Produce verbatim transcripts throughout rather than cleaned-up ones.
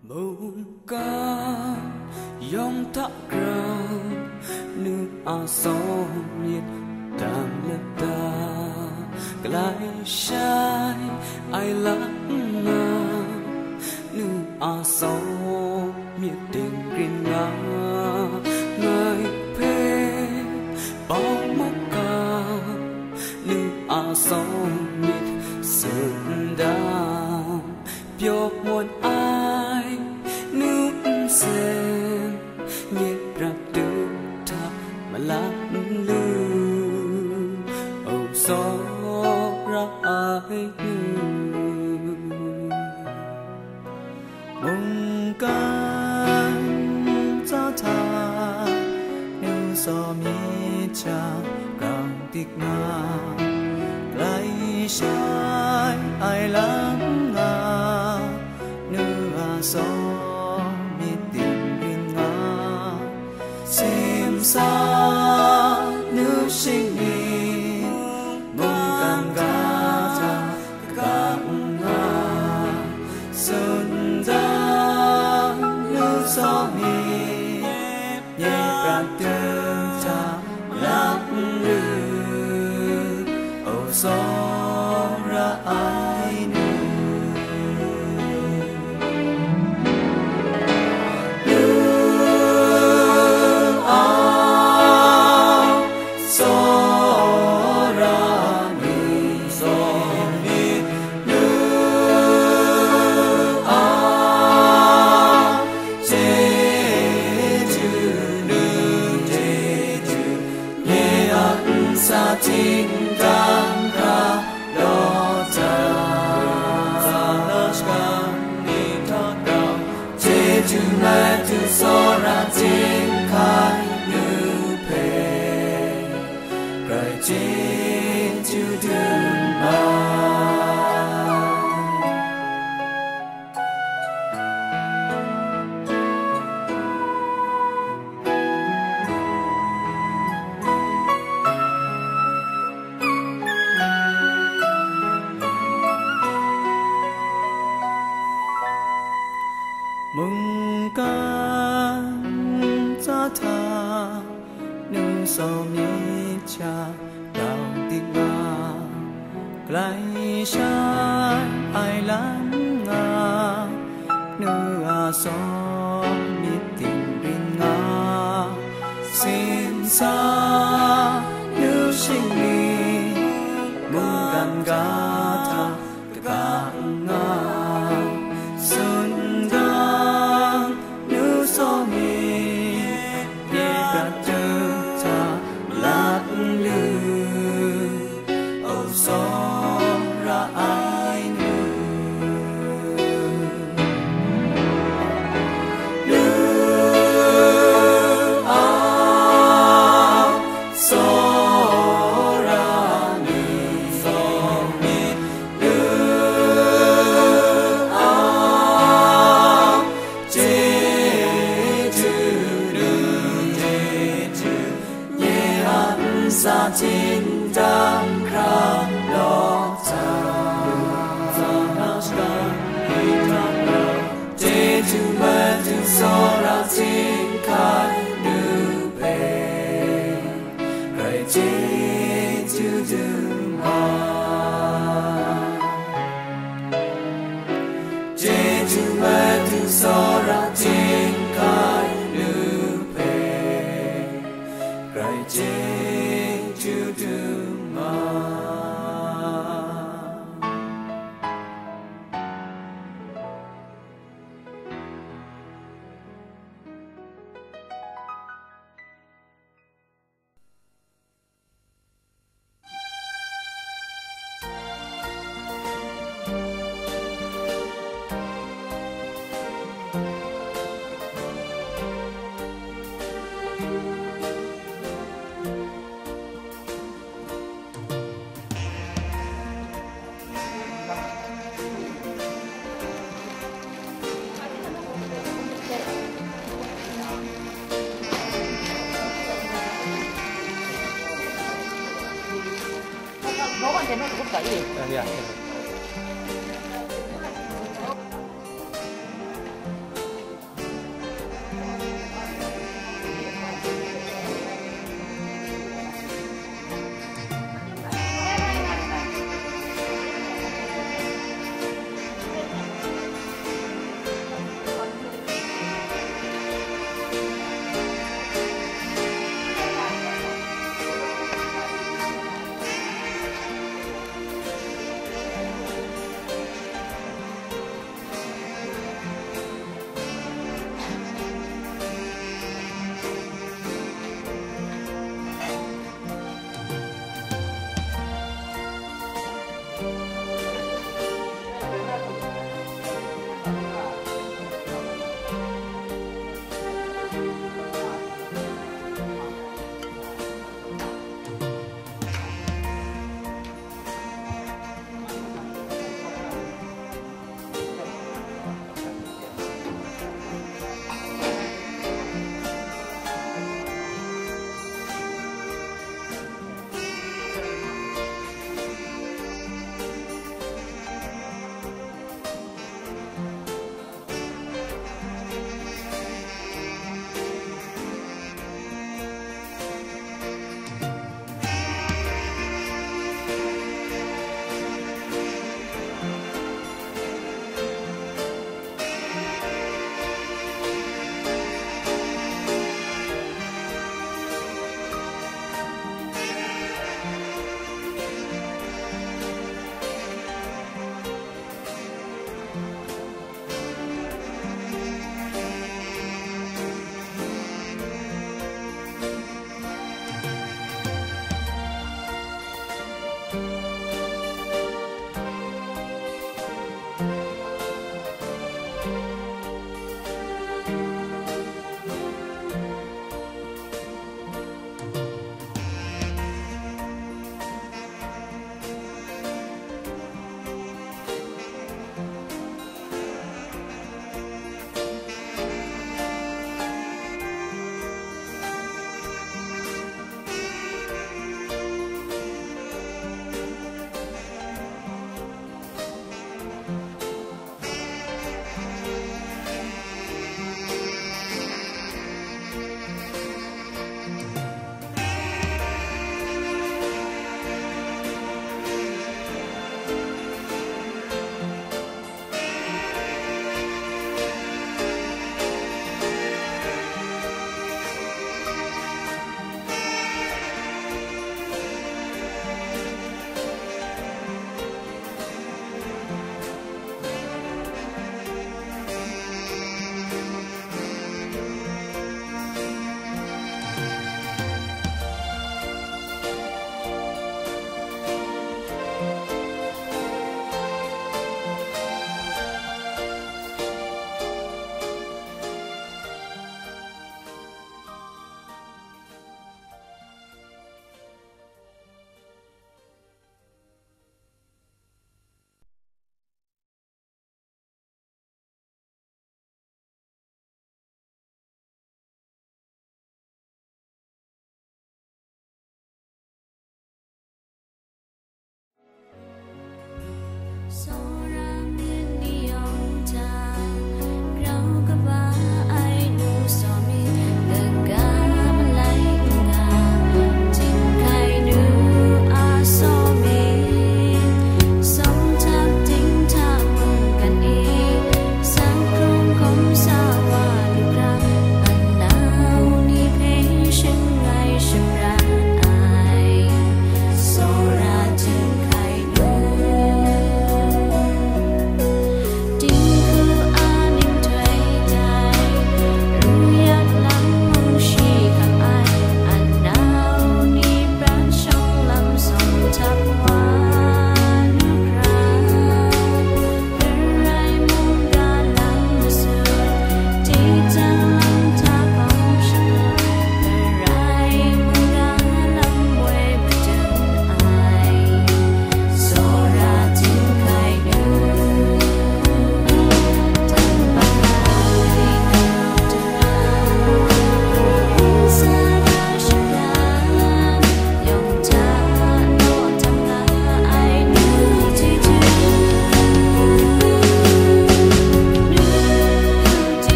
Mungkan yawng hta grau, nu a tsawm myit dang lata, galai shai ai lam nga, nu a tsawm myit dinggrin nga, ngai hpe bawng maka, nu a tsawm myit tsun dang, pyaw mawn ai nu nsen, nye prat du hta malam lu, o tsawra ai nu. Mungkan tsa hta, nu tsawm myit hta grau dik nga, galai shai ai lam nga, nu a tsawm myit dinggrin nga, simsa nu shing ni, mungkan ga hta kang nga, tsun dang nu tsawm myit, nye prat du hta malam lu, o tsawra ai nu. Nu a tsawra ni, tsawm ni, nu a chyeju, nu chyeju, nye a ntsa htingdang hkra law hta, nsa na shakang ni hta grau, chyeju matu tsawra ting hkai nu hpe, grai chyeju dum ai. Mungkan tsa hta, nu tsawm myit hta grau dik nga, galai shai ai lam nga, nu a tsawm myit dinggrin nga, simsa nu shing ni, mungkan ga hta kang nga, tsun dang nu tsawm myit, nye prat du hta malam lu, o tsawra ai nu. Nu a tsawra ni, tsawm ni, nu a chyeju, nu chyeju, nye a ntsa htingdang hkra law hta, nsa na shakang ni hta grau, chyeju matu tsawra ting hkai nu hpe, grai chyeju dum ai. Chyeju matu tsawra ting hkai nu hpe, grai chyeju dum ai.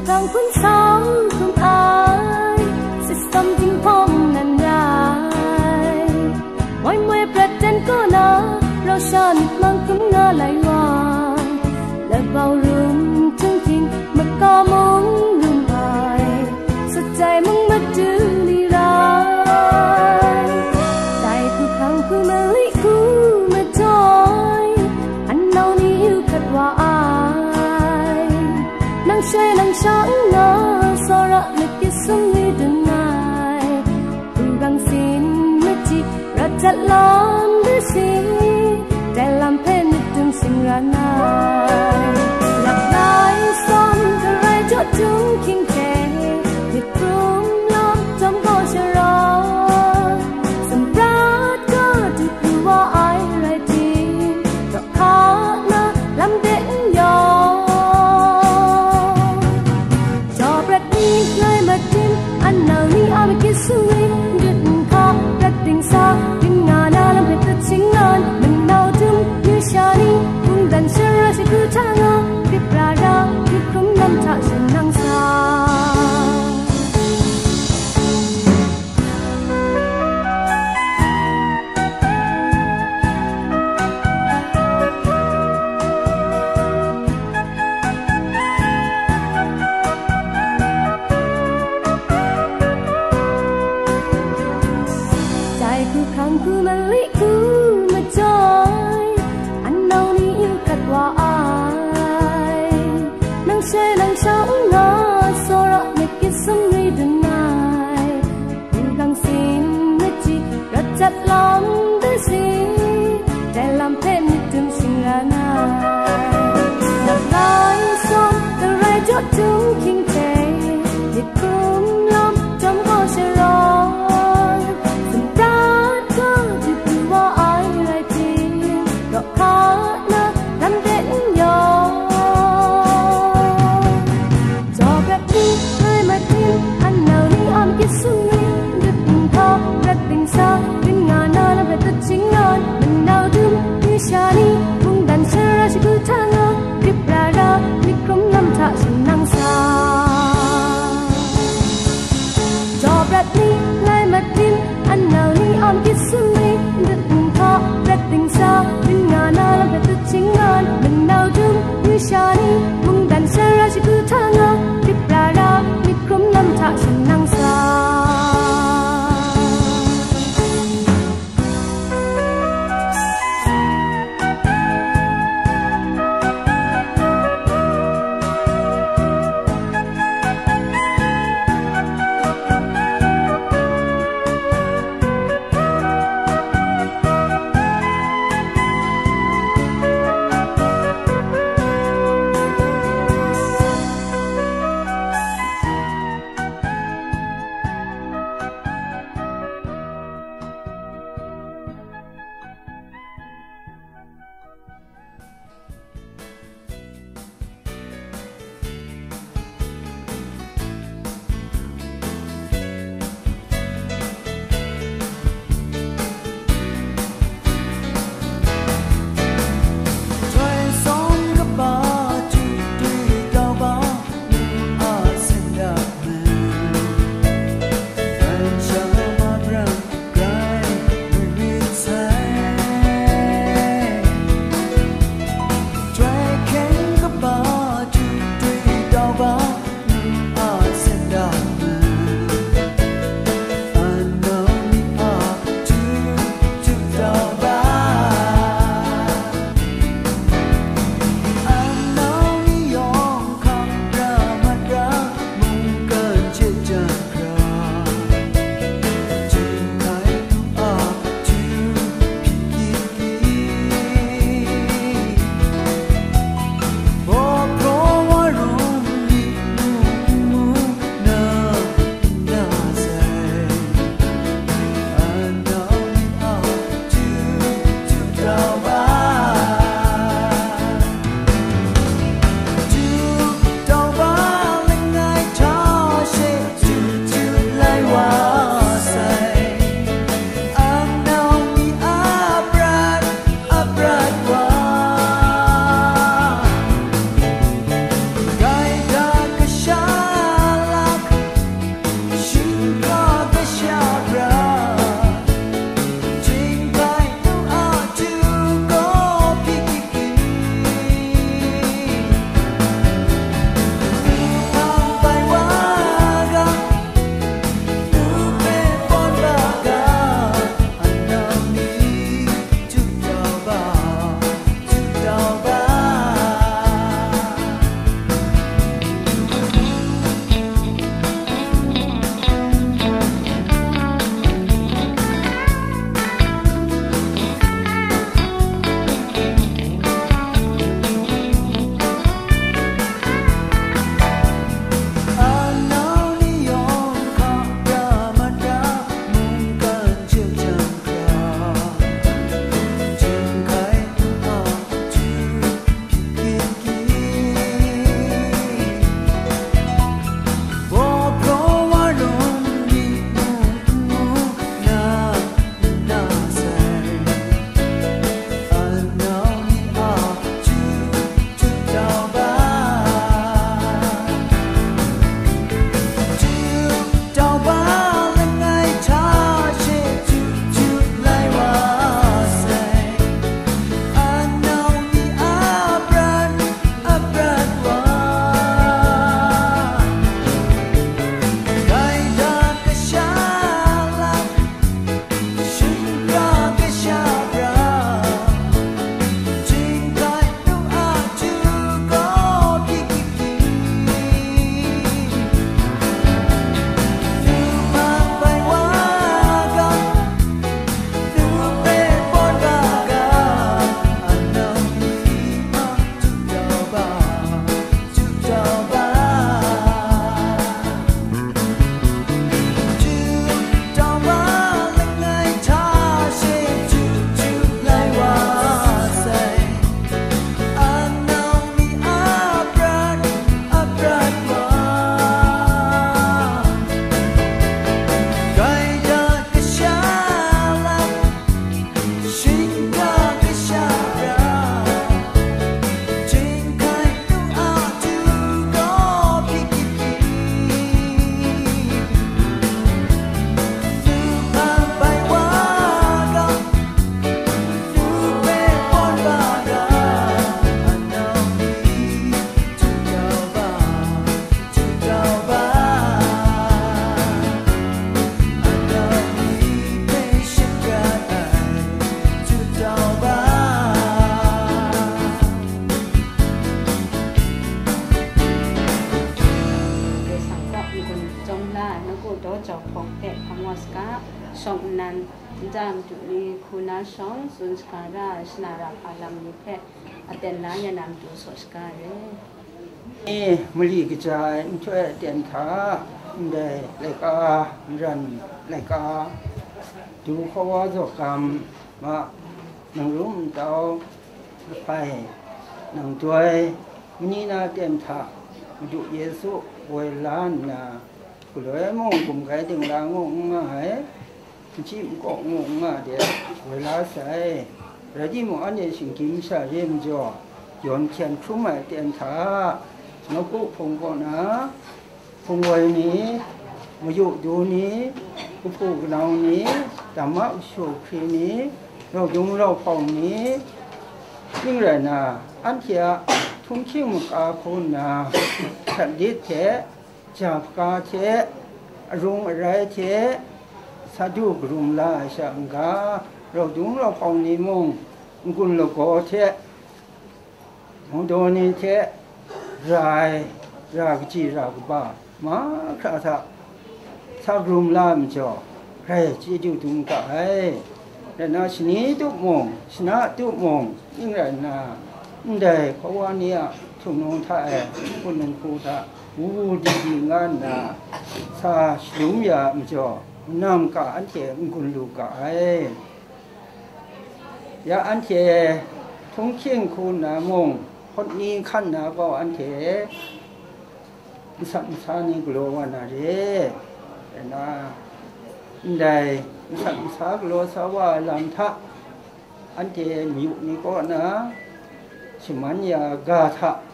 Kang hpun sau hkum ai, sistem dinghpawng nan rai. Moi moi prat dan kaw na, rau sha myit mang hkum nga lai wa. Labau rum htung hking, maka mung rum ai, sut ai mung matu ni rai. Dai hku hkang hku mali hku majoi, anau ni yu hkat wa ai. Nang shoi nang sha nna, tsawra myit sung ni dun ai. Hku gang sin machyi, rat jat lam du si, dai lam hpe myit dum sing ran ai. Lap lai tsawm, garai jaw jung hkying hte, myit hkrum lam jawm gaw shara, sumrat ga du pru wa ai rai tim, daw hka na lam de n yawng. Jaw prat ni ngai matin, anau ni a makit sung e, dut nhka prat dingsa, ding nga na lam hpe tut sing nan, manau dum yu sha ni, mungdan shara shagu hta nga, grip ra ra, grip hkrum lam hta shanang sa. Gun chyawm la ai nawku daw jau hpawng hpe hkam wa saga, shawng nnan, nta madu ni hku na shawng, tsun shaga ra ai shana ra hpa lam ni hpe aten la ya na matu saw shaga re. Ni mali kaja ai nhtoi aten hta, ndai laika, maran laika, du hkawa zaw gam ma, nang rum ntau, lahpai, nang doi, mani na aten hta, Madu Yesu woi la nna, galoi mung gumgai dingla ngu n nga ai, nchyi nkaw ngu n nga de, woi la sai. Rai timung, anhte shinggyim sha re majaw, yawn hkyen hkrum ai aten hta, nawku hpung kaw na, hpung woi ni, mayu du ni, kahpu kanau ni, damma kashu hkri ni, raudung raupawng ni, ning rai na, anhte a htunghking maka hku nna, htat lit hte, ja hpaka hte, arung arai hte, sa du karum la ai sha n-ga, raudung raupawng ni mung, n-gun lagaw hte, mungdaw ni hte, ra ai, ra kaji ra kaba, mahkra hta, sa karum la ai majaw, grai chyeju dum ga ai. Rai nna, shani tup mung, shana tup mung, ning rai nna, ndai hkawa ni a htungnung hta e, hpunung hku hta, wu wu di di nga nna, sa shalum ya ai majaw, manam ka anhte n-gun lu ga ai. Ya anhte htunghking hku nna mung, hpawt ni hkan na gaw anhte, masat masa ni galaw wa na re. Rai nna, ndai masat masa galaw sa wa ai lam hta, anhte mayu ni kaw na shaman ya ga hta,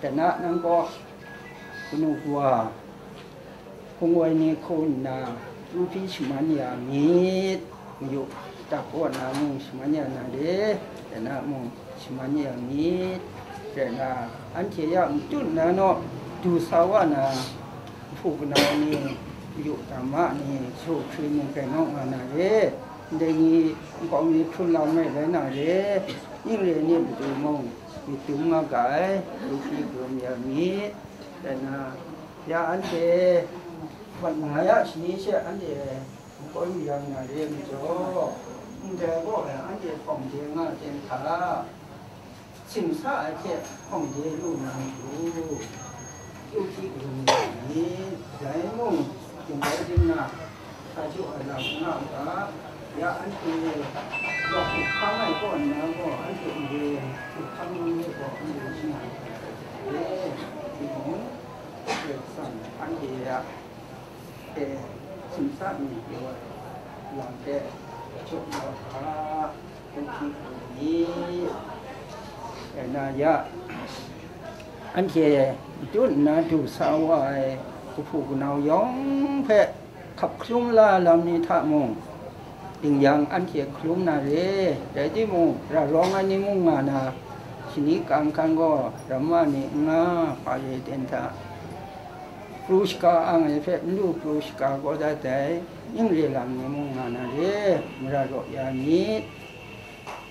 rai nna, nang kaw kanu kawa, hpung woi ni hku nna, tu hpyi shaman ya myit, mayu tak kaw na mung shaman ya na re, rai nna mung shaman ya myit, rai nna, anhte ya matut na naw du sa wa na, nhpu kanau ni, mayu damma ni, su hkri ni, grai nawk nga na re, ndai ni nkau mi hkrun lam ai rai na re, ning re ni matu mung, myit dum nga ga ai, lu hpyi karum ya myit, rai nna, ya anhte, mat nga ya shani she anhte, nkau mi yang na re majaw, ndai gaw anhte hpawng de nga ten hta, simsa ai hte hpawng de lu na matu, tu hpyi karum ya myit, dai mung, htingbai dingna, sa jaw ai lam n nga u ga, ya anhte, lawk hkam ai kaw nna gaw, anhte n re, hkam nang re gaw, anhte shana ai hte, timung, Karai Kasang anhte a hte simsa mi pyaw ai lam hpe jaw na hka, hkun hti hkun ni, rai na ya, anhte matut nna du sa wa ai kahpu kanau yawng hpe hkap hkalum la ai lam ni hta mung, ding yang anhte hkalum na re, rai timung, ra rawng ai ni mung nga na, shani kang hkan gaw ramma ni n nga, hpa re ten hta, pru shaga ang ai hpe n lu pru shaga kau dat ai, ning re lam ni mung nga na re, mara raw ya myit.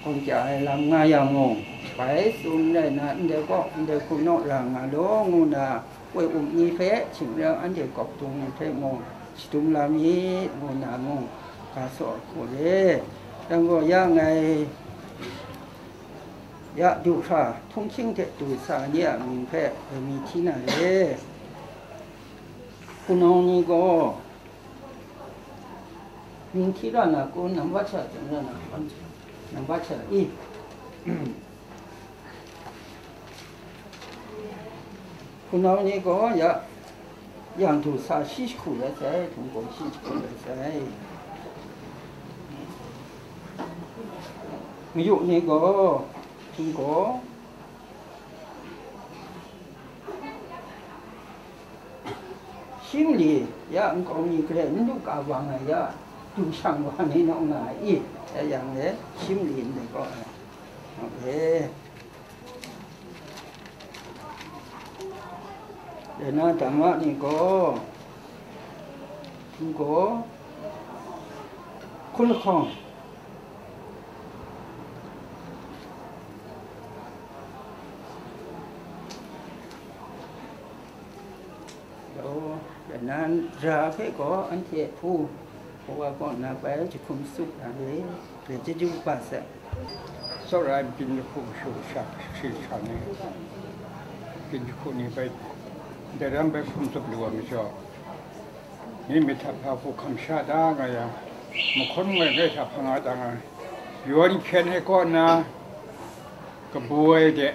Hkawng kya ai lam nga yang mung, bai tsun rai na, ndai kaw, ndai hku naw ra nga law, ngu na, woi up ni hpe, hkying rau anhte kawk dung ni hpe mung, shadum la myit, ngu na mung, ga saw ai hku re. Yang gaw, ya ngai, ya du hkra, htunghking hte du sa ni a mying hpe, mi hti na re. Hpunau ni gaw, mying hti ra na kun, nambat sha chyawm ra na kun, nambat sha i. Hpunau ni gaw ya, yang du sa shi jahku rai sai, htung gaw shi jahku rai sai. Mayu ni gaw, htung gaw, shi mali ya nkau mi grai n lu ka bang ai ya, du shang wa ni naw nga ai i, ya yang e, shi mali ndai gaw ai. Ok. Rai na, damma ni gaw, htung gaw, hkun lahkawng, Nan ra hpe gaw anhte hpu kawa kaw na bai jahkum tsup na re, chyeju kaba sai. Tsawra ai byin jahku mashu sha shi sha ni, byin jahku ni bai, daram bai hkum tsup lu ai majaw, ni myit hta hpa hku hkam sha da nga yang, mahkawn ngoi rai hta hpang a tang ai, yawn hkyen ai kaw na kabu ai de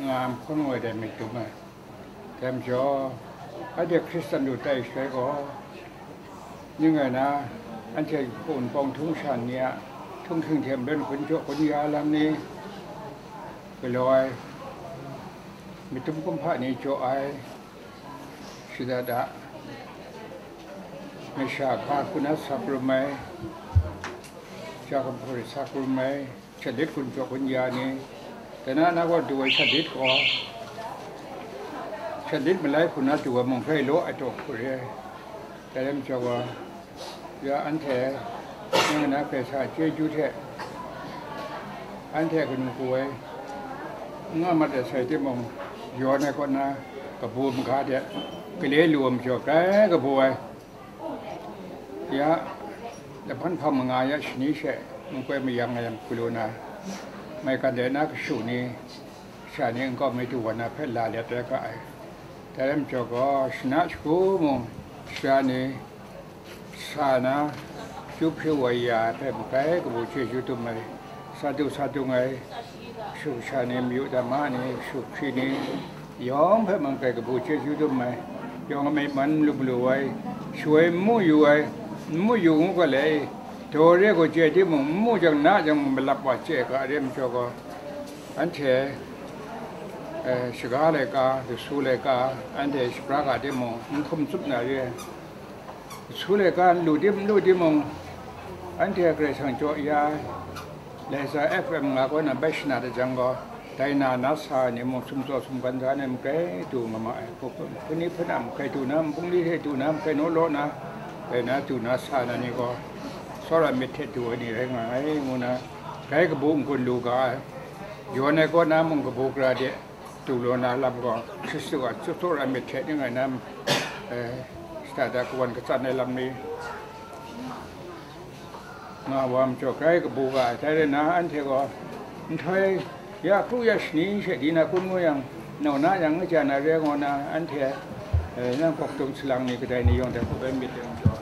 nga mahkawn ngoi de myit dum ai. Dai majaw, anhte Hkristan lu tai shaloi gaw, ning rai na, anhte hku npawng htung shan ni a htunghking hte maren kun jaw kun ya lam ni galaw ai, myit dum kumhpa ni jaw ai, shada da, masha hka hku na sa krum ai, ja hkum hku rai sa krum ai, shanlit kun jaw kun ya ni, dai na na gaw du ai shanlit gaw, shanlit malai hku na du ai mung hkrai law ai taw hku re ai. Dai lam jaw gaw, ya anhte, ning na hpe sa chyeju hte, anhte kanu hku ai, n nga mat ai sai timung, yawn ai kaw na kabu maga de, gale lu ai majaw, grai kabu ai. Ya, lahpan hpang manga ya shani she, nngoi mayang mayang hku lu na, maigan de na kashu ni, sha ni nkau mi du wa na hpe la let rai ga ai. Dai lam jaw gaw, shana shagu mung, sha ni, sa na, kyu hpri wa ya ai hpe magrai kabu chyeju dum ai, sa du sa dung ai, shu sha ni, mayu dama ni, shu hkri ni, yawng hpe mung grai kabu chyeju dum ai, yawng a myi man malu malu ai, shu ai n mu yu ai, n mu yu ngu ga le, daw re gaw chye timung, n mu jang na jang malap wa chye ga re majaw gaw, anhte, eh, shaga laika, lusu laika, anhte shapra ga timung, n hkum tsup na re ai. Su laika n lu tim, n lu timung, anhte Karai Kasang jaw ya ai, Laiza F M nga kaw na bai shana da jang gaw, dai na na sa ai ni mung, sumtsaw sumgan da ai ni mung, grai du nga ma ai. Hpuni hpuna mung, grai du na, npungli hte du na, grai naw law na, grai na du na sa na ni gaw, tsawra myit hte du ai ni rai nga ai, ngu na, grai kabu n-gun lu ga ai. Yawn ai kaw na mung kabu gara de, du law na lam gaw, Hkristu a tsawra myit hte ning ai na, eh, shada da kawan katsan ai lam ni nga wa majaw, grai kabu ga ai. Dai rai na, anhte gaw nhtoi ya kru ya shani she di na kun ngu yang, nau na yang, kaja na re ngu na, anhte, eh, nang kawk tum salang ni kadai ni yawng dai hku bai myit yang jaw,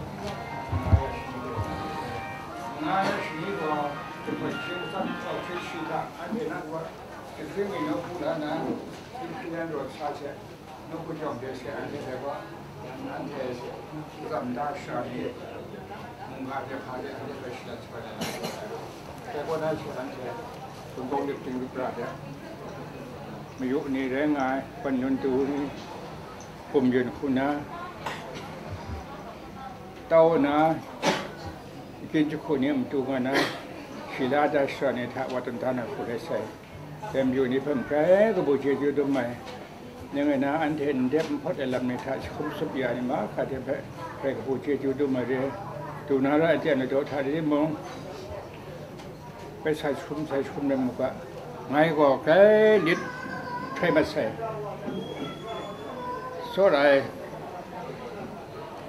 nga ya shani gaw, jahpawt hkye matsat, kau hkye shi hta, anhte nang gaw, Jahpring mi nawku la na, Jahpring yan rawt sa hte, nawku jawng de se anhte dai gaw, anhte tsam da shara ni, mungga de hpa de anhte hpe shalan shabai na, dai gaw na she anhte, Wunpawng Lip Ting Lip Ra de, mayu ni rai nga ai, Panlun Tu ni, Hkum Yun hku na, tau na, Kin Jahku ni matu nga na, shi la da shara ni hta wa tawn da na hku rai sai. Dai mayu ni hpe mung grai kabu chyeju dum ai. Ning rai na, anhte n dep n hpawt ai lam ni hta jahkum tsup ya ai ni mahkra hte hpe grai kabu chyeju dum ai re. Du na ra ai ten ai daw hta rai timung, bai sa jahkum, sa jahkum rai mu ga, ngai gaw grai lit hkrai mat sai. Tsawra ai,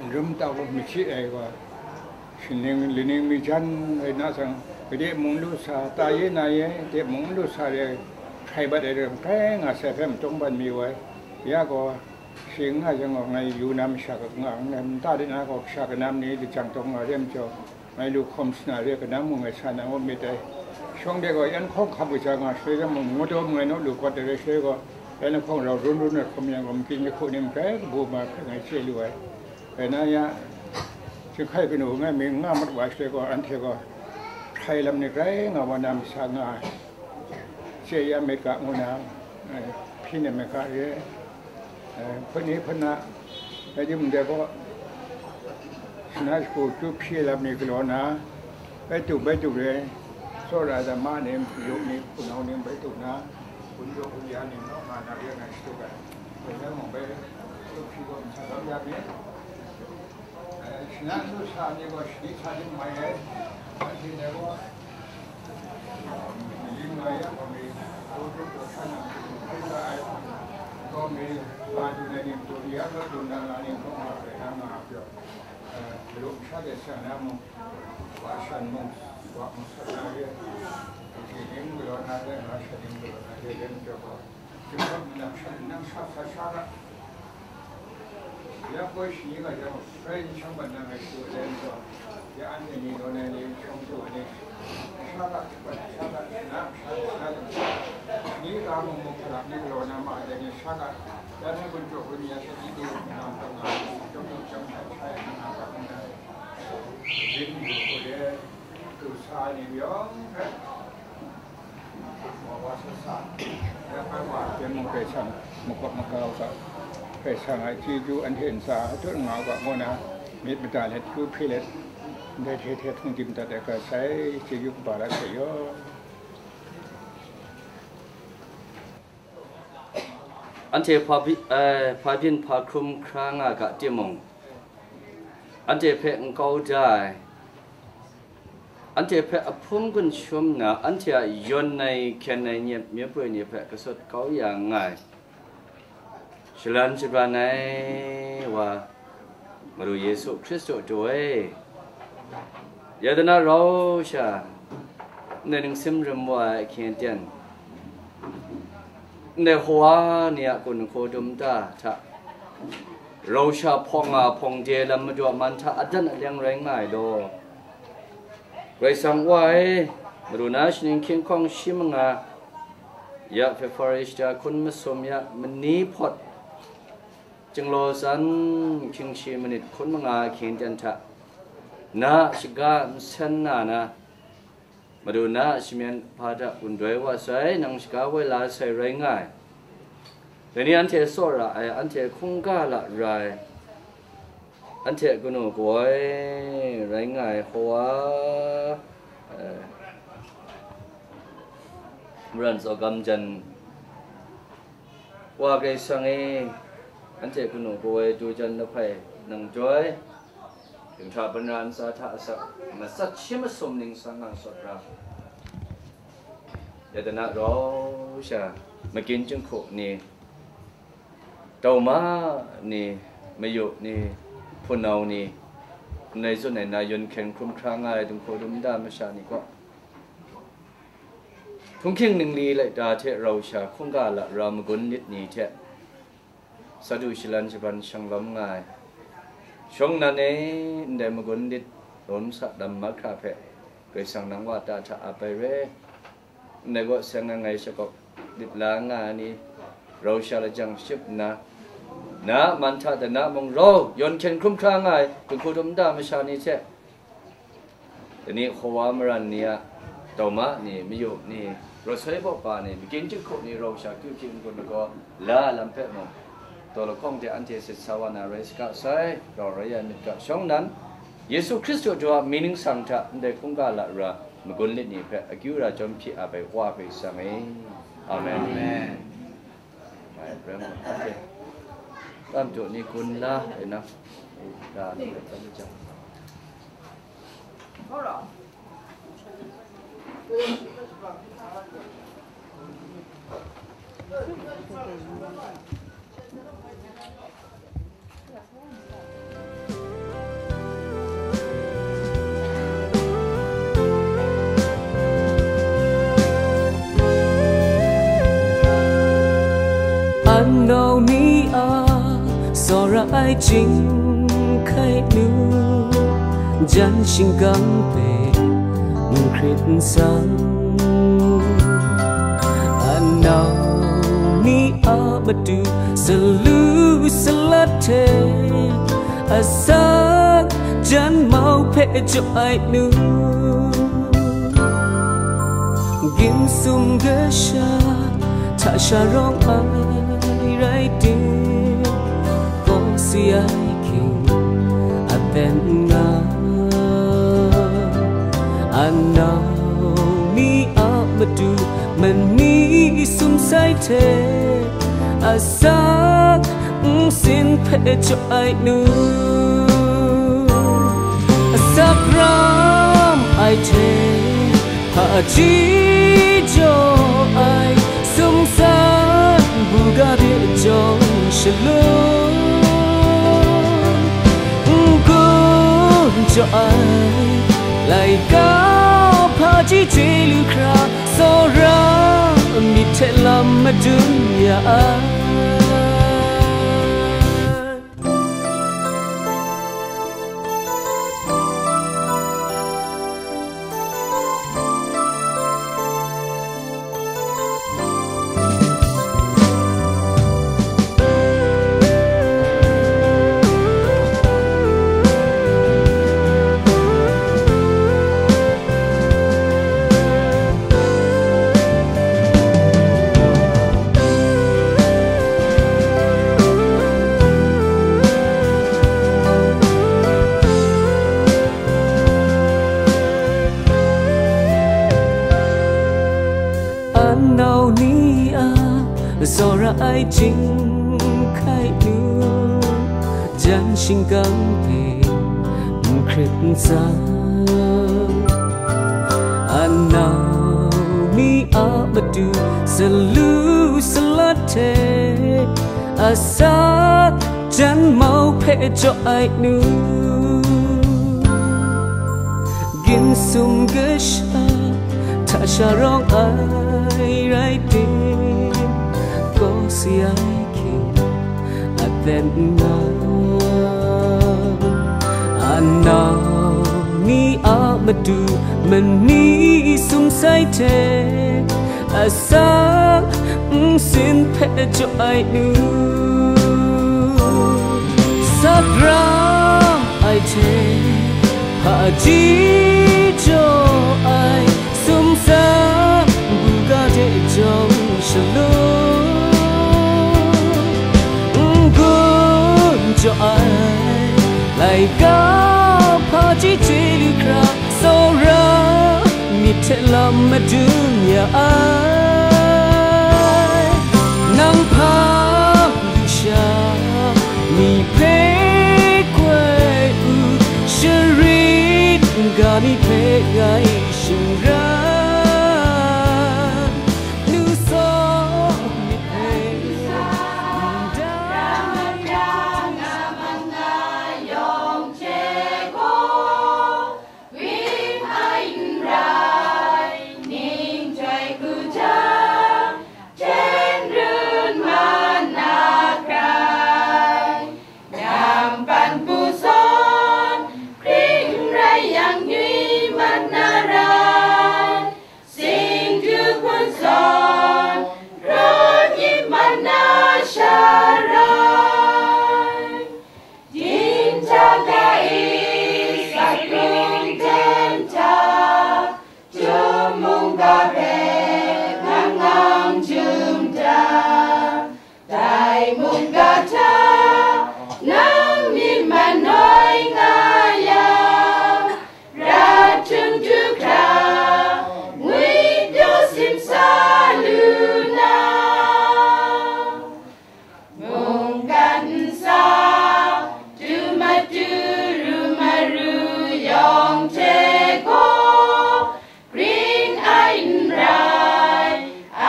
n rum tau machyi ai gaw, Shining laning mi jan rai na jang, gade mung lu sa, ta ye na ye, de mung lu sa re, hkrai bat ai ram hkrai nga sai hpe matawng ban mi wai. Ya gaw, shi n nga jang gaw, ngai yu na masha ga nga, ngai nta de na gaw, kasha kanam ni lajang taw nga re majaw, ngai lu hkawm sana re, kanam mung ngai sa na ngut myit dai. Shawng de gaw, yan hkawng hkam kaja nga shaloi jang mung, ngut daw mangai naw lu kawt ai rai shaloi gaw, yan hkawng rau run run ai hkawm yang gaw, makin jahku ni magrai kabu ma hpe ngai chye lu ai. Rai na ya, Jinghkai kanu ngai mying nga mat wa shaloi gaw, anhte gaw hkrai lam ni grai nga wa na masa nga ai, chye ya myit ga ngu na, eh, hpyi nem myit ga re, eh, hpuni hpuna, rai timung dai gaw, shana shagu kyu hpyi lam ni galaw na, bai tup bai tup re, tsawra dama ni, mayu ni, hpunau ni bai tup na, hpun jaw hpun ya ni, naw nga na re ngai shatup ai. Bai na mung bai, kyu hpyi gaw masa gam ya myit. Shana lu sa ni gaw shani sa ni mai ai, anhte dai gaw, ling mai ya gaw mi, hkru hkru hkru hkra na, hkru hkra ai, gaw mi, ma du na ni, du ya gaw du na na ni, gaw ma rai na, Nga a pyaw, eh, galu masha de sa na mung, wa shan mung, wa mung sat na re, kaji ning galaw na re, nga shan ning galaw na re, len pyaw gaw, jingkawm nang shan nang sha sa sha ra. Ya koi shi ga jang, sai ni shang ban nang ai shi wa len pyaw, ya anhte ni gaw nai ni shang pyaw ni, sha ga, sha ga, na, sha ga, sha ga, ni ga mung mung hkra, ni galaw na ma ai ni sha ga, Makawp makau ga hpe sang ai chyeju anhte ntsa hkatut nga u ga, ngu na myit mada let, kyu hpyi let, ndai hte hte hpung dim dat ai ga sai chyeju kaba la sai yaw. Anhte hpa byi-, eh, hpa byin hpa hkrum hkra nga ga timung, anhte hpe n kau da ai, anhte hpe ahpung gun shum nna, anhte a yawn ai hkyen ai myit myaproi ni hpe gasut kau ya nngai. Shalan shabran ai wa, Madu Yesu Hkristu daw e, ya dana rau sha, ndai ningsim rim wa ai ahkyen aten, ndai hawa ni a gun hkaw dum ta hta, rau sha hpawng nga hpawng de lam madu a man hta adan aleng rai nga ai law, Karai Kasang Wa e, Madu na shaning hkying hkawng shi manga, ya February shata hkun masum ya mani hpawt, Chyinglaw tsan hkying shi manit hkun manga ahkyen ten hta, na a shaga nsen na na, Madu na a shamyen hpa hta wundoi wa sai, nang shaga woi la sai rai nga ai. Dai ni anhte tsawra ai, anhte hkungga lara ai, anhte kanu kawoi rai nga ai hawa, eh, Maran Tsawgam jan Wa Karai Kasang e, anhte kanu kawoi du jan lahpai nang joi, dinghta banra ntsa hta asak, matsat shi masum ning sang nga sawt ra. Ya dana rau sha, magin jinghku ni, tauma ni, mayu ni, hpunau ni, ndai tsun ai na yun hkyen hkrum hkra nga ai dinghku dum nta masha ni kaw, htunghking ningli laika hte rau sha hkungga lara magun lit ni hte, sa du shalan shabran shanglawm nga ai. Shawng nnan e, ndai magun lit lawm sa lam mahkra hpe Karai Kasang nang Wa ta hta ap ai re. Ndai kaw seng ai ngai shakawp lit la nga ai ni, rau sha lajang ship nna, na a man hta dana mung rau, yawn hkyen hkrum hkra nga ai, dinghku dum nta masha ni hte, dai ni hkawa maran ni a, tauma ni, mayu ni, rawt soi bawp pa ni, magin jinghku ni, rau sha kyu hkying n-gun lagaw la ai lam hpe mung, daw lahkawng de anhte sit sa wa na rai saga sai, rau rai ai myit ga shawng nnan, Yesu Hkristu daw a mying ningsang hta ndai hkungga lara magun lit ni hpe akyu ra chyawm hpyi ap ai Wa Karai Kasang e. Amen. Amen. Mai prem, okay. Tam tu ni kun la, eh, na. Da, da, da, da. Anau ni a, tsawra ai jing hkai nu, jan shingkang hpe n hkrit n sang. Anau ni a matu salu salat hte, asak jan mau hpe jaw ai nu, gin sum kasha hta sha rawng ai rai tim, kaw si ai hking a pen nga, anau ni a matu mani sum sai hte, asak nsin hpe jaw ai nu, asak ram ai hte hpaji jaw ai, sumsan buga de jawng shalom. Jaw ai, laika hpaji chye lu hkra, tsawra myit hte lam madun ya ai. Anau ni a tsawra ai jinghkai nu, jan shingkang hpe n hkrit n tsang, anau ni a matu salu salat hte asak jan mau hpe jaw ai nu, ginsum kasha hta sha rawng ai rai tim, kaw si ai hkying aten nna, anau ni a matu mani sumsai hte asak nsin hpe jaw ai nu, sat ra ai hte hpaji jaw ai, sumsang buga de jawng shalung n-gun jaw ai, laika hpaji chye lu hkra, tsawra myit hte lam madun ya ai. Nang hpa lusha ni hpe koi u, sharit ga ni hpe ngai shingran, nu tsawm myit hpe ndai. Ring ai n rai, ning chyoi hku jang, jen run mat na hkrai. Nampan hpu zawn, hkring rai yang, nyoi mat na rai. Singdu hpun zawn, hkra nyip mat na sha rai. Dinghta ga e, sakrung ten hta, jum mungga hpe ngang ngang jum da. Dai mungga hta nang myit manoi nga yang, rat htum du hkra, ngwi pyaw simsa lu na. Mungkan ntsa, du matu ru maru yawng hte gaw, grin ai n rai,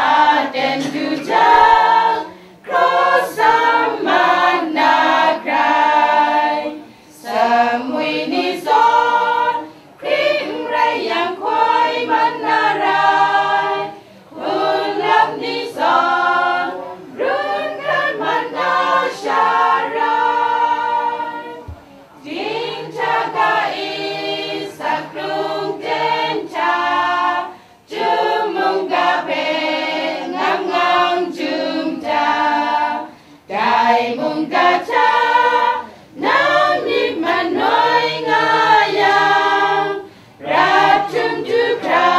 aten du jang, hkraw sam mat na hkrai. Samwi ni zawn, hkring rai yang, hkoi mat na rai, hpunlap ni zawn, run hkrat mat na sha rai. Dinghta ga e, sakrung ten hta, jum mungga hpe ngang ngang jum da. Dai mungga hta nang myit manoi nga yang, rat htum du hkra,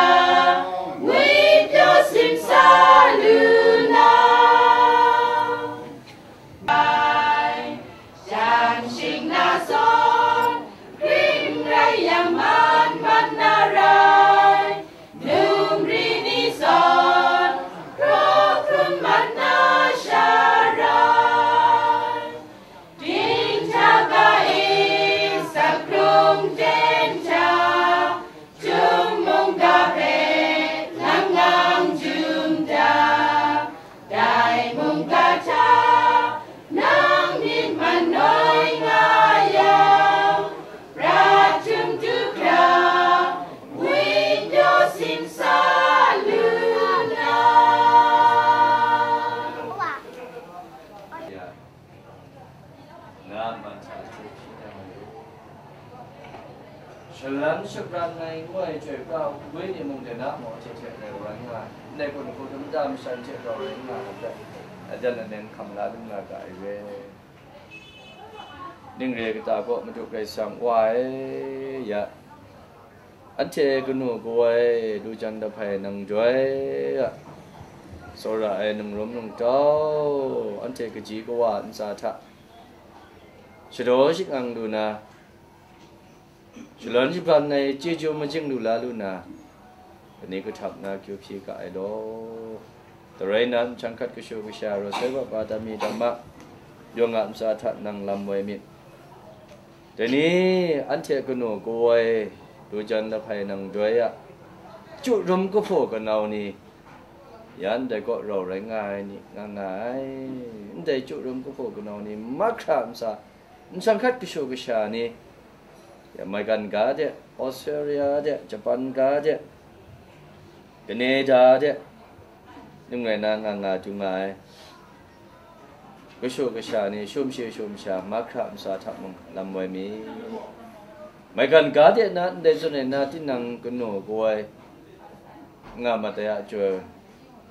ngwi pyaw simsa lu na. Jan shing na zawn, hkring rai yang, man mat na rai, num ri ni zawn, hkraw hkrun mat na sha rai. Dinghta ga e, sakrung ten hta, jum mungga hpe ngang ngang jum da. Dai mungga hta nang myit manoi nga yang, Shalan shapran ai ngu ai chyoi pra u, gwi ni mung de na maw, hte hte rau rai nga ai. Ndai kun hku dum da masha hte rau rai nga ai hpe, adan amen hkam la lu nga ga ai re. Ning re kata kaw Madu Karai Kasang Wa e, ya, anhte kanu kawoi, du jan lahpai nang doi a, tsawra ai ningrum ningtau, anhte kaji kawa ntsa hta shadaw shangang lu na, shalon shapran ai chyeju majing lu la lu na, kani kahtap na kyu hpyi ga ai law. Tarai na nhtang hkat kashu kasha, raw sai wa pa, dami damma, yawng a ntsa hta nang lam woi myit. Dai ni anhte kanu kawoi, du jan lahpai nang doi a, chyu rum kahpaw kanau ni, ya ndai kaw rau rai nga ai ni nga nga ai. Ndai chyu rum kahpaw kanau ni mahkra ntsa, nhtang hkat kashu kasha ni, ya, maigan ga de, Australia de, Japan ga de, Canada de, ning rai na nga nga du nga ai. Kashu kasha ni, shum shi shum sha, mahkra ntsa hta mung lam woi mi. Maigan ga de na ndai zawn e na, tinang kanu kawoi nga mat ai a, chyoi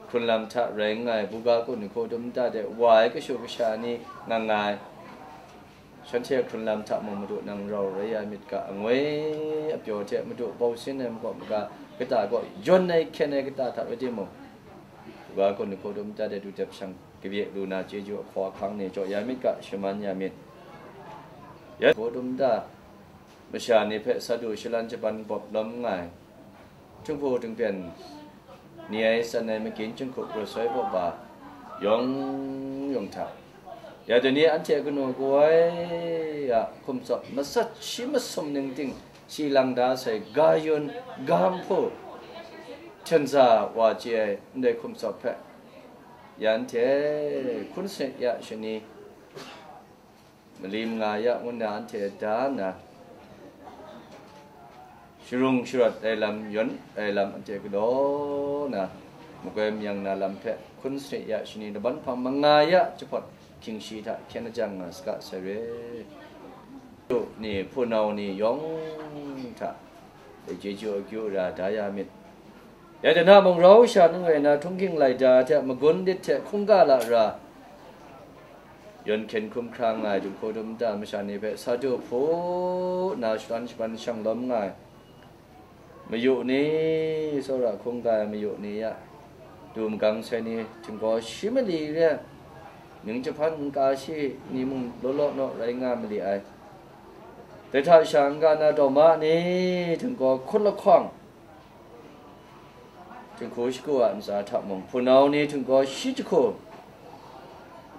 hkrun lam hta rai nga ai, buga kun hku dum da de wa ai kashu kasha ni nga nga ai. Shanhte hkrun lam hta mung Madu nang rau rai ya myit ga, angoi apyaw hte Madu bau sin ai makaw maga kata kaw, yawn ai hkyen ai kata hta rai timung, buga kun hku dum da de du dep shang kabye lu na chyeju ahkaw ahkang ni jaw ya myit ga, shaman ya myit. Ya hku dum da masha ni hpe sa du shalan shaban bawp lawm nga ai, Htinghpu htingpyen ni ai san ai magin jinghku rasoi baw ba yawng yawng hta, ya dai ni anhte kanu kawoi a hkum tsawp masat shi masum ning ting si lang da sai ga yun ga nhpu hten za wa chye ai ndai hkum tsawp hpe, ya anhte hkun sanit ya shani, mali manga ya ngu nna anhte da nna, sharung sharawt ai lam, yawn ai lam anhte galaw na, makoi mayang na lam hpe hkun sanit ya shani, laban hpang manga ya jahpawt hkying shi hta hkyen ajang nga saga sai re. Ni, hpunau ni yawng hta, dai chyeju akyu ra da ya myit. Ya dai na mung rau sha nang rai na, htunghking laida hte magun lit hte hkungga lara, yawn hkyen hkrum hkra nga ai, du hku dum da masha ni hpe sa du hpu nna shalan shaban shang lawm nga ai, mayu ni, tsawra hkungga ai mayu ni ya, du magang sai ni, htinggaw shi mali re, ning jahpan nka shi ni mung law law naw rai nga mali ai. Dai hta sha n-ga na daw ma ni, htinggaw hkut lahkawng, jinghku shagu a ntsa hta mung, hpunau ni htinggaw shi jahku,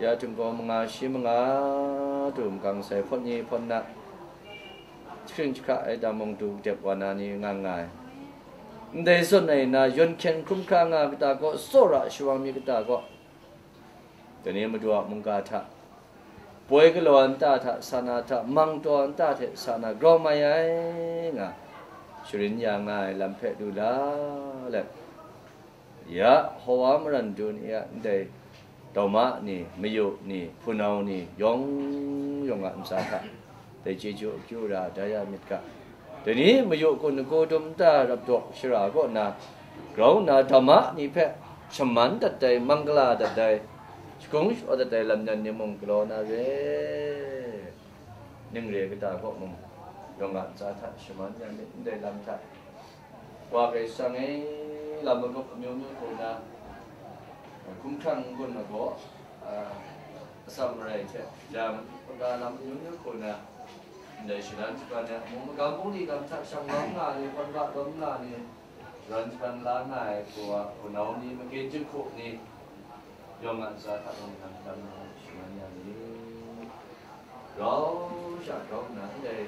ya htinggaw manga shi manga, du magang sai hpawt ni hpawt na, jahkring jahkra ai damung du dep wa na ni nga nga ai. Ndai zawn ai na, yawn hkyen hkrum hkra nga kata kaw, tsawra shawan mi kata kaw, dai ni Madu a mungga hta, poi galaw nta hta sa na hta, mang taw nta hte sa na grau mai ai nga, sharin ya nga ai lam hpe lu la let, ya Hawa maran du ni a ndai dauma ni, mayu ni, hpunau ni, yawng yawng a ntsa hta, dai chyeju akyu ra da ya myit ga. Dai ni mayu kun hku dum da rapdaw shara kaw na, grau nna dauma ni hpe shaman dat ai, manggala dat ai, shakung shawa dat ai lam yan ni mung galaw na re. Ning re kata kaw mung, yawng a ntsa hta shaman ya myit, ndai lam hta. Wa Karai Kasang e, lam magup amyu myu hku na, hkumhkrang n-gun magaw, a, atsam marai hte, ja madu hkunda lam amyu myu hku na, ndai shalan shaban ai, mung magam bungli lam hta shang lawm nga ni, hpawn ga lawm nga ni, shalan shaban la nga ai hku a, hpunau ni, magin jinghku ni, yawng a ntsa hta mung nang dang na shaman ya ni. Grau sha grau nna ndai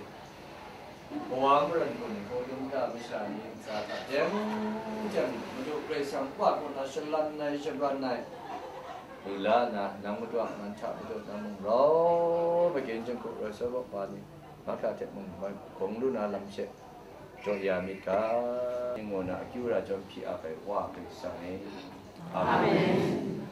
Hawa maran kun hku dum da masha ni ntsa hta teng teng Madu Karai Kasang Wa kaw na shalan ai, shabran ai, lu la nna, nang Madu a man hta Madu nang mung rau, magin jinghku rasoi baw ba ni, mahkra hte mung bai hkung lu na lam she, jaw ya myit ga, ngu na akyu ra jawm hpyi ap ai Wa Karai Kasang e. Amen.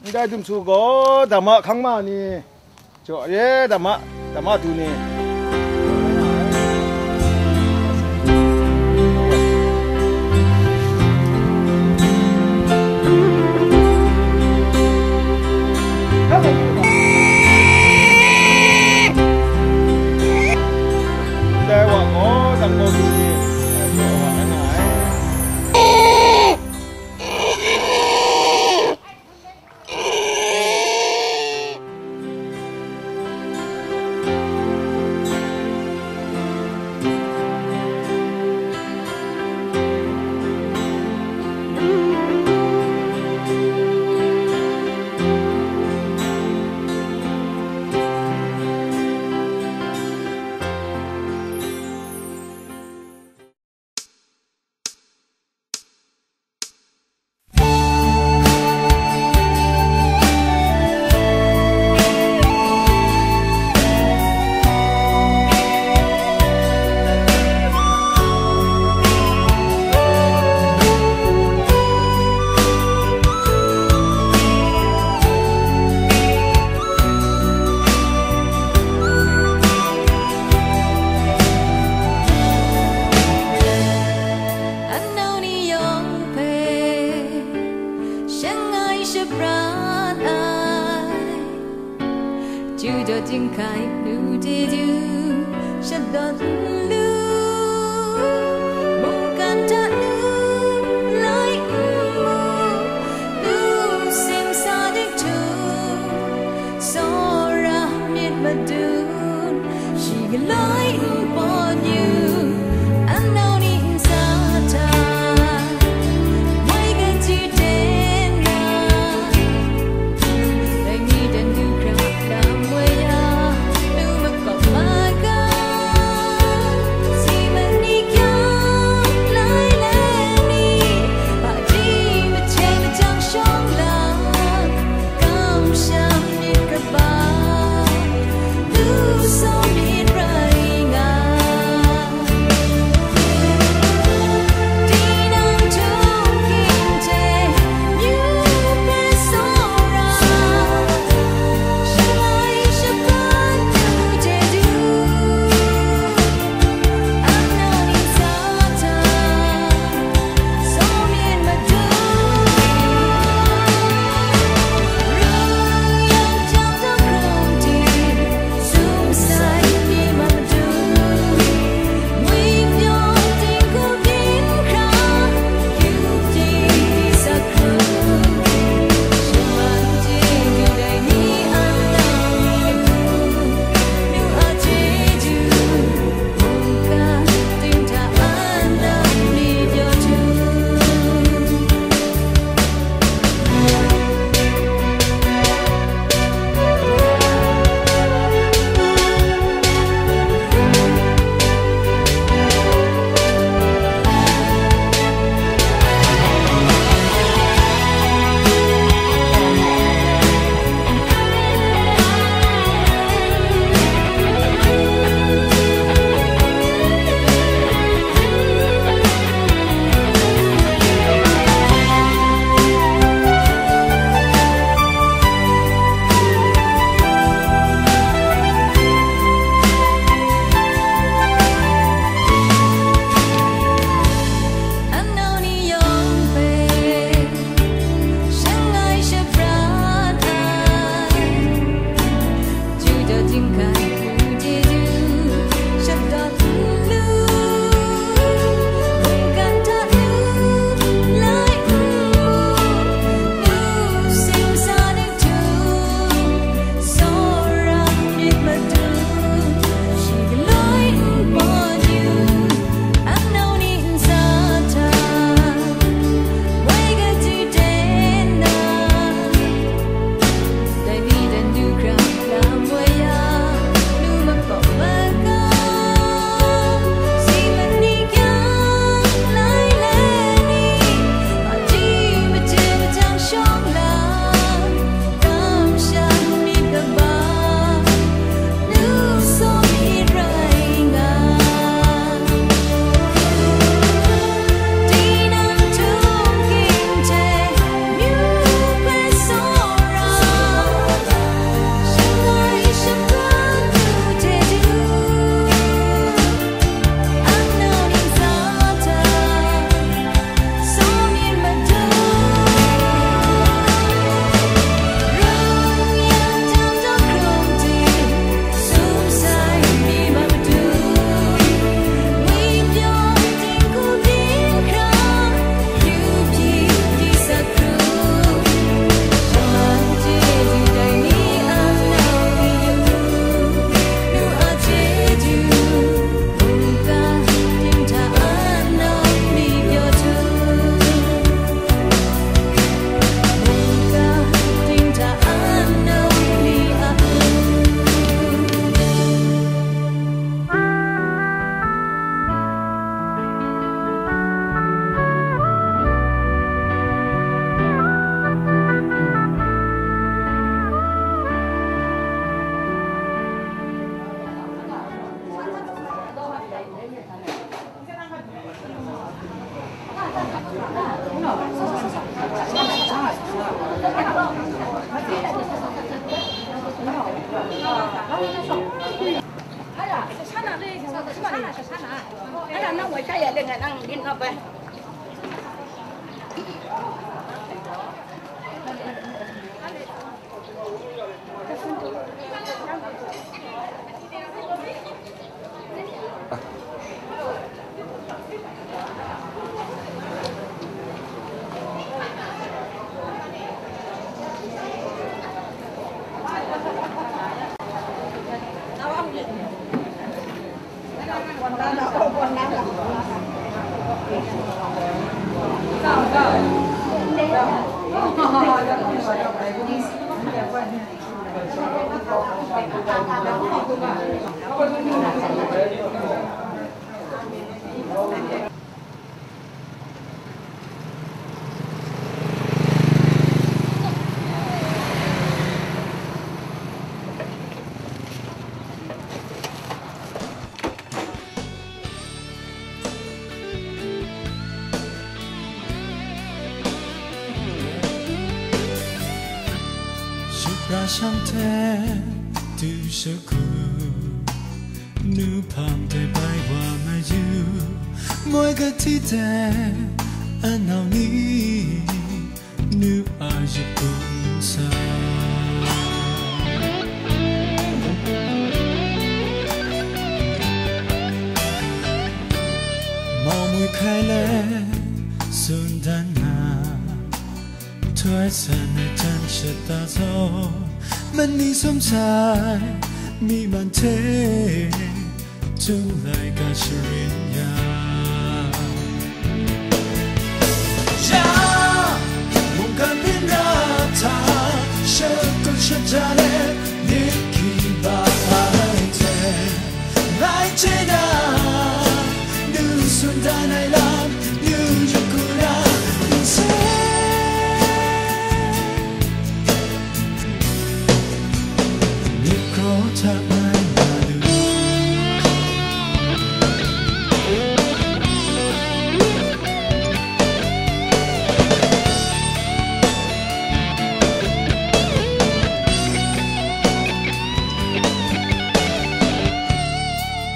Ndai dum su gaw, dama hkang ma ni, jaw re, dama, dama du ni. Ndai wa gaw, dam gaw du ni, jaw wa nga ai. Anau ni yawng hpe shangai shapran ai, Judaw jinghkai nu de du shalawt nlu, mungkan hta nu lai n mu, nu sing sa de htu, tsawra myit madun, shi galoi n pawt yu, anau ni nsa hta, wai gachyu ten ra, dai ni dan du hkra lam woi ya, nu makawp magan, Shupra shang hte du shagu, nu hpang de bai wa mayu, moi kati de anau ni, nu a yapun sa. Mau mui hkai le sun dan na, htoi san ai jan shat ta zaw, mani sum sai mi man hte, tung lai ga sharin ya. Ya, mungkan byin ra hta, shakut shaja let, myit hkyi ba ai hte, ngai chye na, nu tsun dan ai lam, nu yu ku na, n se. Myit hkraw hta ngai na lu.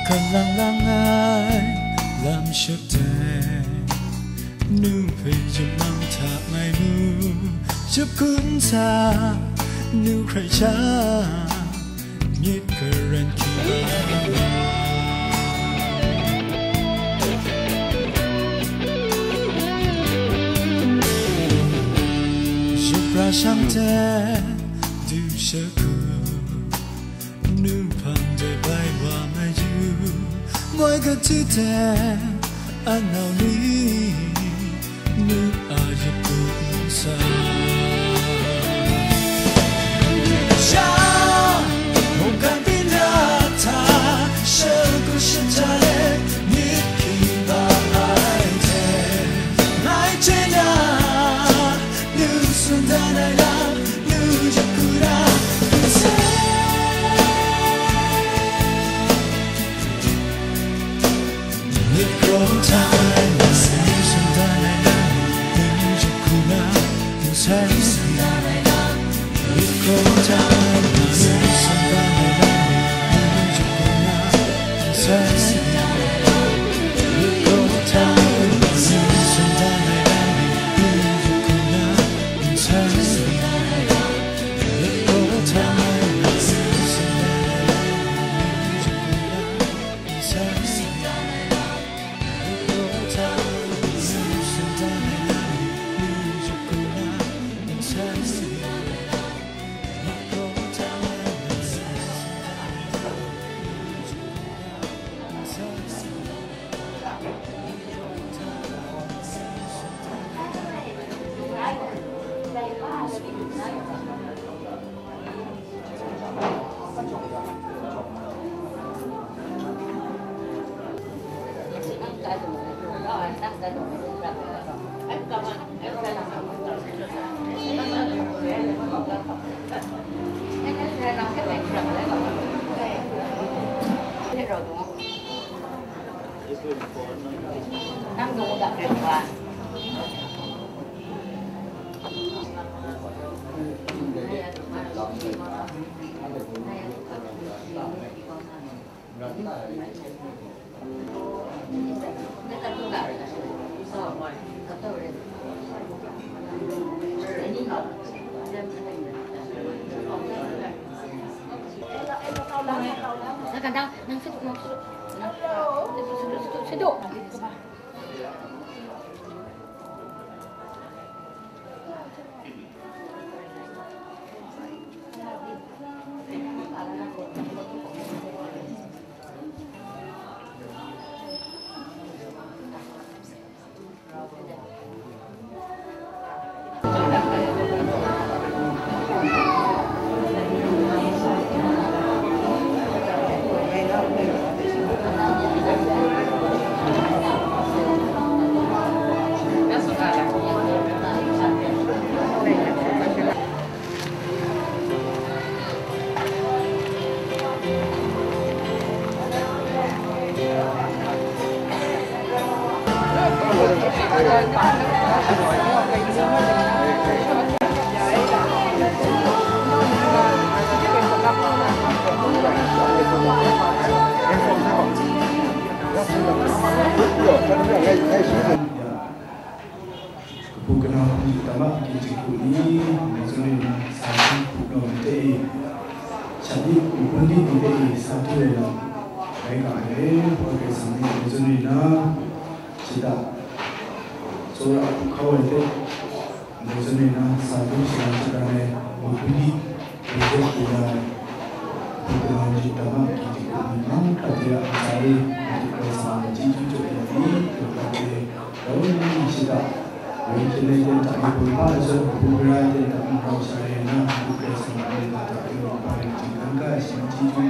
Kalang lang ai lam shut de, nu hpe yamang hta ngai mu, shapkun sa, nu hkrai sha, myit karen hkyi wa. Shupra shang hte du shagu, nu hpang de bai wa mayu, moi kati de anau ni, nu a yapun sa. Sha, mungkan byin ra hta, shakut shaja let, myit hkyi ba ai hte, ngai chye na, nu tsun dan ai lam, nu yu ku na, n se. Kabu kana hpung dama hpung hte hku ni, ndai zawn e na sa hku hku naw ni hte e, sha ni, nbun ni ni hte e sa hku ai lam rai nga ai, Karai Kasang ni ndai zawn e na shada tsawra hku hkau ai hte, ndai zawn e na sa hku shada shada ai nbun ni Mungdaw hku ya ai, hpung hku na maju dama hpung hte hku ni, mahkra de a ntsa e, Madu Karai Kasang a chyeju jaw ya ni, yawng hkra de, grau nnan ni shada, yawng hkyen ai ten hta yubun hpa ai zawn, hpung gara ai ten hta ngrau sha rai nna, Madu Karai Kasang a nau hta yawng hpa rai htinggan ga ai shaman chyeju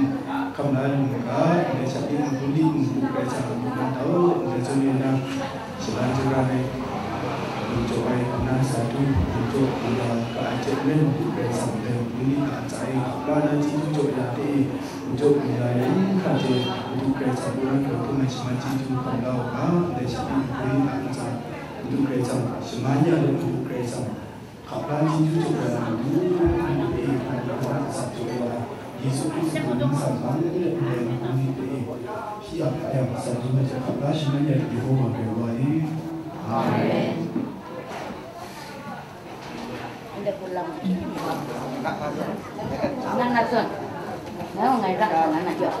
hkam la lu ai ga, ndai sha ni nbun ni Madu Karai Kasang a mung nan tau, ndai zawn e na, Shalan Tara e, Madu jaw ai, na sa du, Madu jaw ya, ka ai hte maren, Madu Karai Kasang hpe, Madu ni a ntsa e, hkap la na chyeju jaw ya hte e, Madu jaw ya yang hkra hte, Madu Karai Kasang mung nan gaw hkrum ai shaman chyeju hkam la u ga, ndai sha ni Madu ni a ntsa, Madu Karai Kasang, shaman ya let Madu Karai Kasang, Hkap la chyeju jaw ya na matu, Hkristu hpe hkrai hkrai hkra asak jaw ya ai, Yesu Hkristu a mying hta bang let ndai matu ni hpe, shi a hpa yang, sa du na hte hkap la shaman ya ai Yehova Karai wa e. Amen. Nang na tsun. Nang ngai rak sa na na jaw.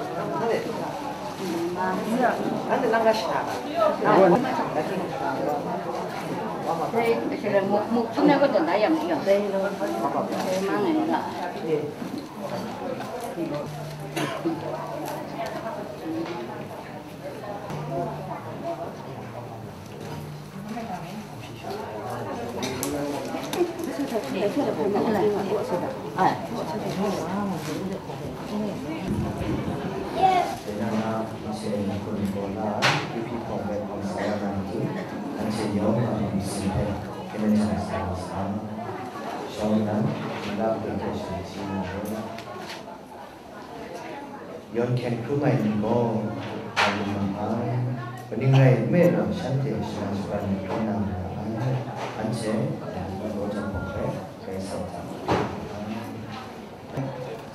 Dai na na, anhte ni hkun ni gaw la ai, Kehpi hpawng hpe hpawng sa ya na matu, anhte yawng a myit masin hpe hkyen ai hta sa wa sa. Shawng nnan, nta hpe hte shaloi si na rawt. Yawn hkyen hkrum ai ni gaw, a lu nga ai. Kaning rai nme law, shanhte shalan shaban ni hkrum na mara ai. Anhte, dai ni gaw jahpawng hpe, Karai Kasang hta,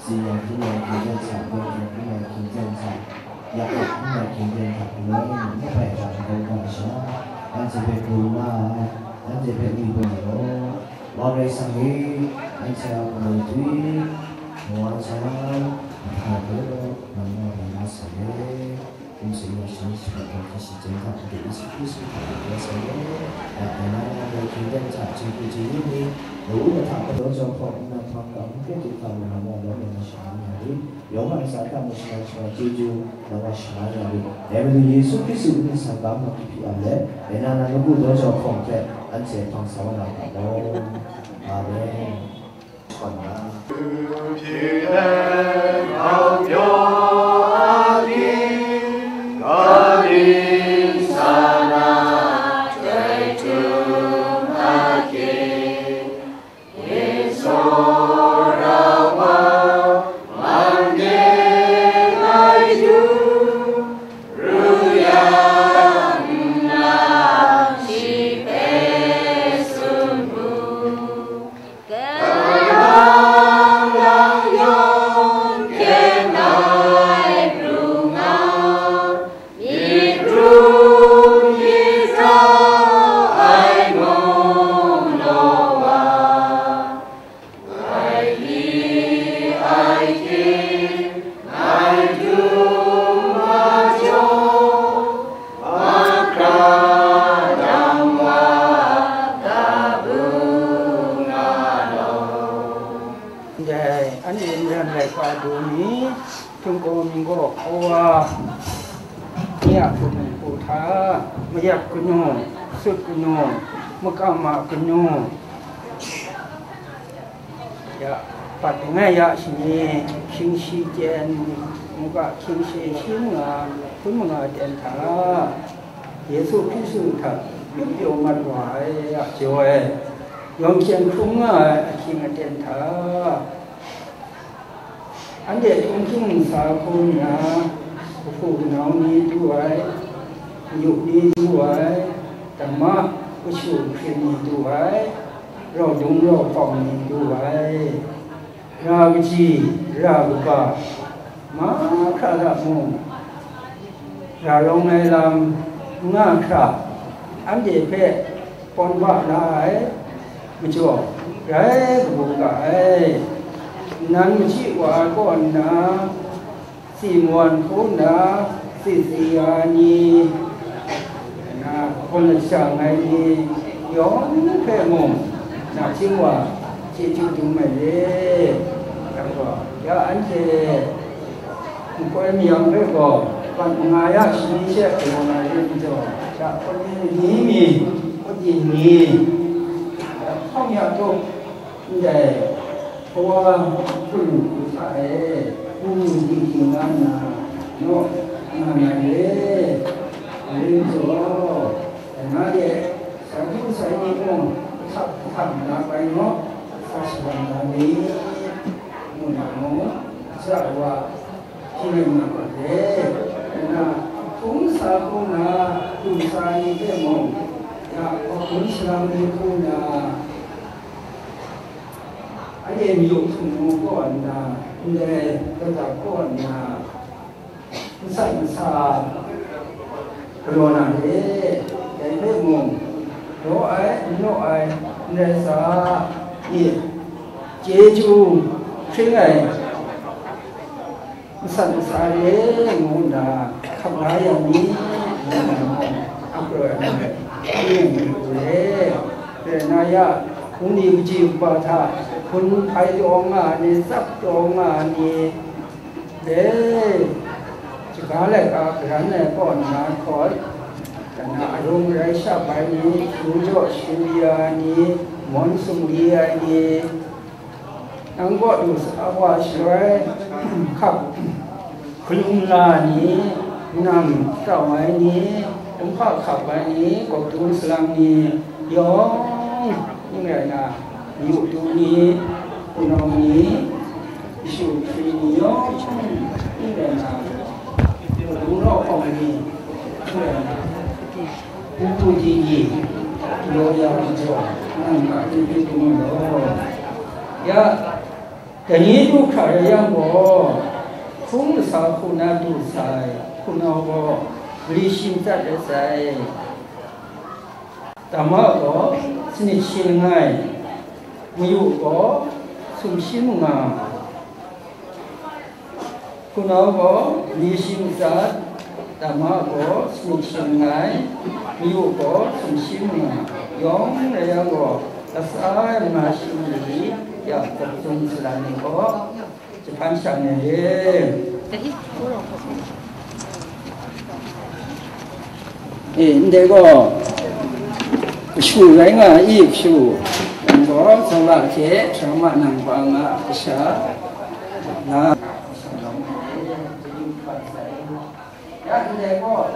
Tsin yang hkrum ai hkingzan hta, yawng yang hkrum ai hkingzan hta, yak yak hkrum ai hkingzan hta, galoi mung n bai hta shadawn ga ai sha, anhte hpe hkrum nga ai, anhte hpe ngwi bawm ai law, Wa Karai Kasang e, anhte a hpung ai dwi, mawa jang, hpa hpe, man nga bai nga sai ai. Hkum seng ya shani shapat ai hkye shi jen hta, Madu Yesu Hkristu hta e, Karai Kasang e, ya ai na na ndai hkingdan hta, jinghku jingyu ni, lawu lahta galaw jau hpawng, nnan hpang kang, hkyen hte hkang, lama lawm ai lam sha na ri, yawng a ntsa hta mung shalan shalan chyeju, nang wa sha na ri, dai Madu Yesu Hkristu myit sangga ma hkripi a let, dai na na lawu daw jau hpawng hte, anhte hpang sa wa na ga law. Amen. Ndai anhte maren laika du mi, htingkaw mi gaw kawa ni a hpung hku hta, mayat kanu, sut kanu, makam a kanu, ya, pat langai ya shani, hkying shi ten, mungga hkying shi shi manga, hkun manga ten hta, Yesu Hkristu hta yup pyaw mat wa ai a jaw ai, yawng hkyen hkrung nga ai ahkying aten hta, anhte htunghking ntsa hku nna, kahpu kanau ni du ai, mayup ni du ai, damma kashu hkrit ni du ai, raudung raubawng ni du ai, ra kaji, ra kaba, mahkra hta mung, ra rawng ai lam nga hkra, anhte hpe pawn ba la ai majaw, rai kabu ga ai. Nan machyi wa ai kaw nna, Simon hku nna, Sitsi ya ni, na, hkawn lashang ai ni yawng hpe mung, nachying wa chyeju dum ai re. Yang gaw, ya anhte nkoi mayang hpe gaw, bat manga ya shani she galaw na re majaw, ya hpawt ni mi, hpawt yin ni, hpawng ya tup, ndai kawa hpung hku hta e, hpung tingting nga nna, naw nga na re, rai nme law, dai na de, sai hpung sai ni mung, htak htak na bai naw, sa shaban na ni, ngu na mung, sara wa, hpyi rai nga ga re. Nna, hpung sa hku na, du sa ni hpe mung, ya, hpung salang ni hku na, anhte mayu htung mu kaw nna, ndai lata kaw nna, nsat nsa galaw na re, dai hpe mung, law ai, n law ai, n rai sa, i, chyeju hpring ai, nsat nsa re ngu nna hkap la yang ni, ngu nna mung, ap rawt ai, n rai, n rai lu re. Rai nna ya, hpung ni kaji kaba hta, hpun hpai taw nga ai ni, tsap taw nga ai ni, e, shaga laika garan ai kaw nna hkawt, nna arung arai sha bai ni, lu jaw shagu ya ai ni, mawn sumri ai ni, nang kaw du sa wa shaloi, hkap hkalum la ni, nam tau ai ni, kumhpa hkap ai ni, gawp dung salang ni yawng n rai na, yu du ni, punau ni, kashu hpyi ni yawng n rai na, gawp dung raw hkawng ni n rai na, Hpu hpu di di, law ya majaw, nang hta hpyi hpyi hpyi mu law. Ya, dai ni du hkra rai yang gaw, hpung kasa hku na du sai, hpunau gaw mali shi matsat rai sai, damma gaw sanit shi langai, mayu gaw sumshi manga, Hpunau gaw mali shi matsat, damma gaw sanit shi langai, mayu gaw sumshi manga, yawng rai yang gaw, latsa ai manga shi mali ya gawp dung salang ni gaw, jahpan shang ai re. E, ndai gaw, kashu rai nga i, kashu, nang gaw, tsawra hte, hkra ma nang hpa nga, kasha, na, ya, ndai gaw,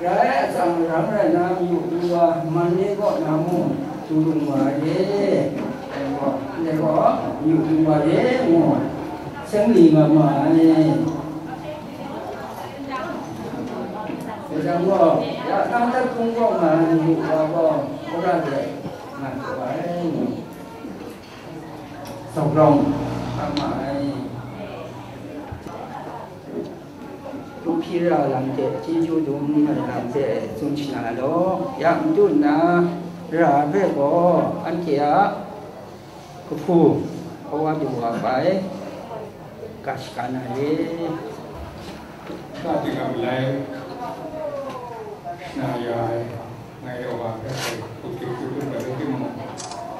rai atsam, rang rai na, mayu du wa, man ni kaw na mung, du lu wa ye, ndai gaw, mayu du wa ye, ngu, seng li nga ma ai. Gaw, ya, nang dat hkung gaw nga ai ni wa gaw, wora de, nga gaw ai, zagrau, nga ma ai. Hpira lam hte, chyeju dum ai lam hte, tsun shana law, ya, n du nna, ra hpe gaw, anhte a, Kahpu, kawa du wa bai, ga shaga na re. Ga di ga malai, na ya ai, ngai wa hpe hkrit hkrit hkrit rai timung,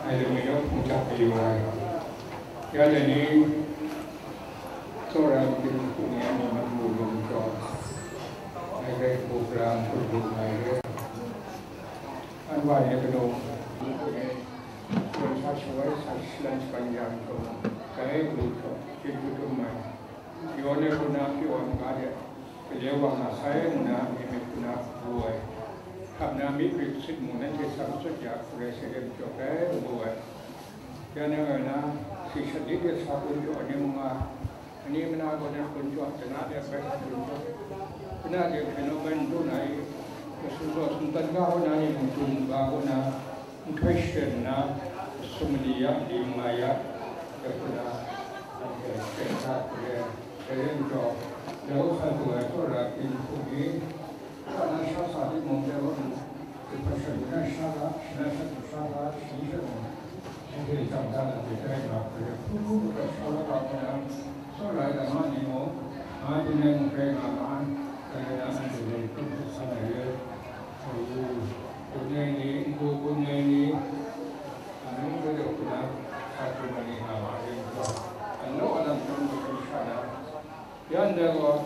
ngai lami naw hpung hta mayu ai. Ya le ni, tsawra kyin hku ni a myit mamu lung jaw, ngai hpe hku pra hkrum lu ai re. Anhte kanu, kawan sa shawai sa shalan shaban yang hkrum, dai lu hkrum, chyeju dum ai. Yawn ai hku na pyaw ai maga de, gale wa nga sai ngu na, myit myit hku na wu ai. Hkap na myit rit sit mung nanhte sa matsut ya hku rai sai de majaw bai wu ai. Ya na nga na, si shat li de sa kun jaw, ani mung nga, ani mana gaw na kun jaw, dana de bai sa kun jaw. Dana de hkrai naw bai n du na i, kasu gaw sumtan ga hau na ni mung dum ga hau na, nhtoi shen na, sumali ya, li nga ya, ya hku na, anhte hkyen hta hku re, dai rai majaw, dai wa hkrai du ai tsawra kyin hku ni, Sha na sha sa timung, dai wa mung, hpashan ni na sha ga, shi na sha du sha ga, shi sha mung, shanhte jang da na hte dai nga hpe, hpu hpu hkra sha la ga hpe na, tsawra ai lam ma ni mung, nga hte ngai mung rai nga ma ai, dai na anhte ni hkrum hkrum san ai re. Hpayu, kun ai ni, ngu kun ai ni, anung hpe daw hku na, sa hkrum ai ni nga ma ai re, ngu gaw, anlaw alam chyawm hkrum sha na, yan dai gaw,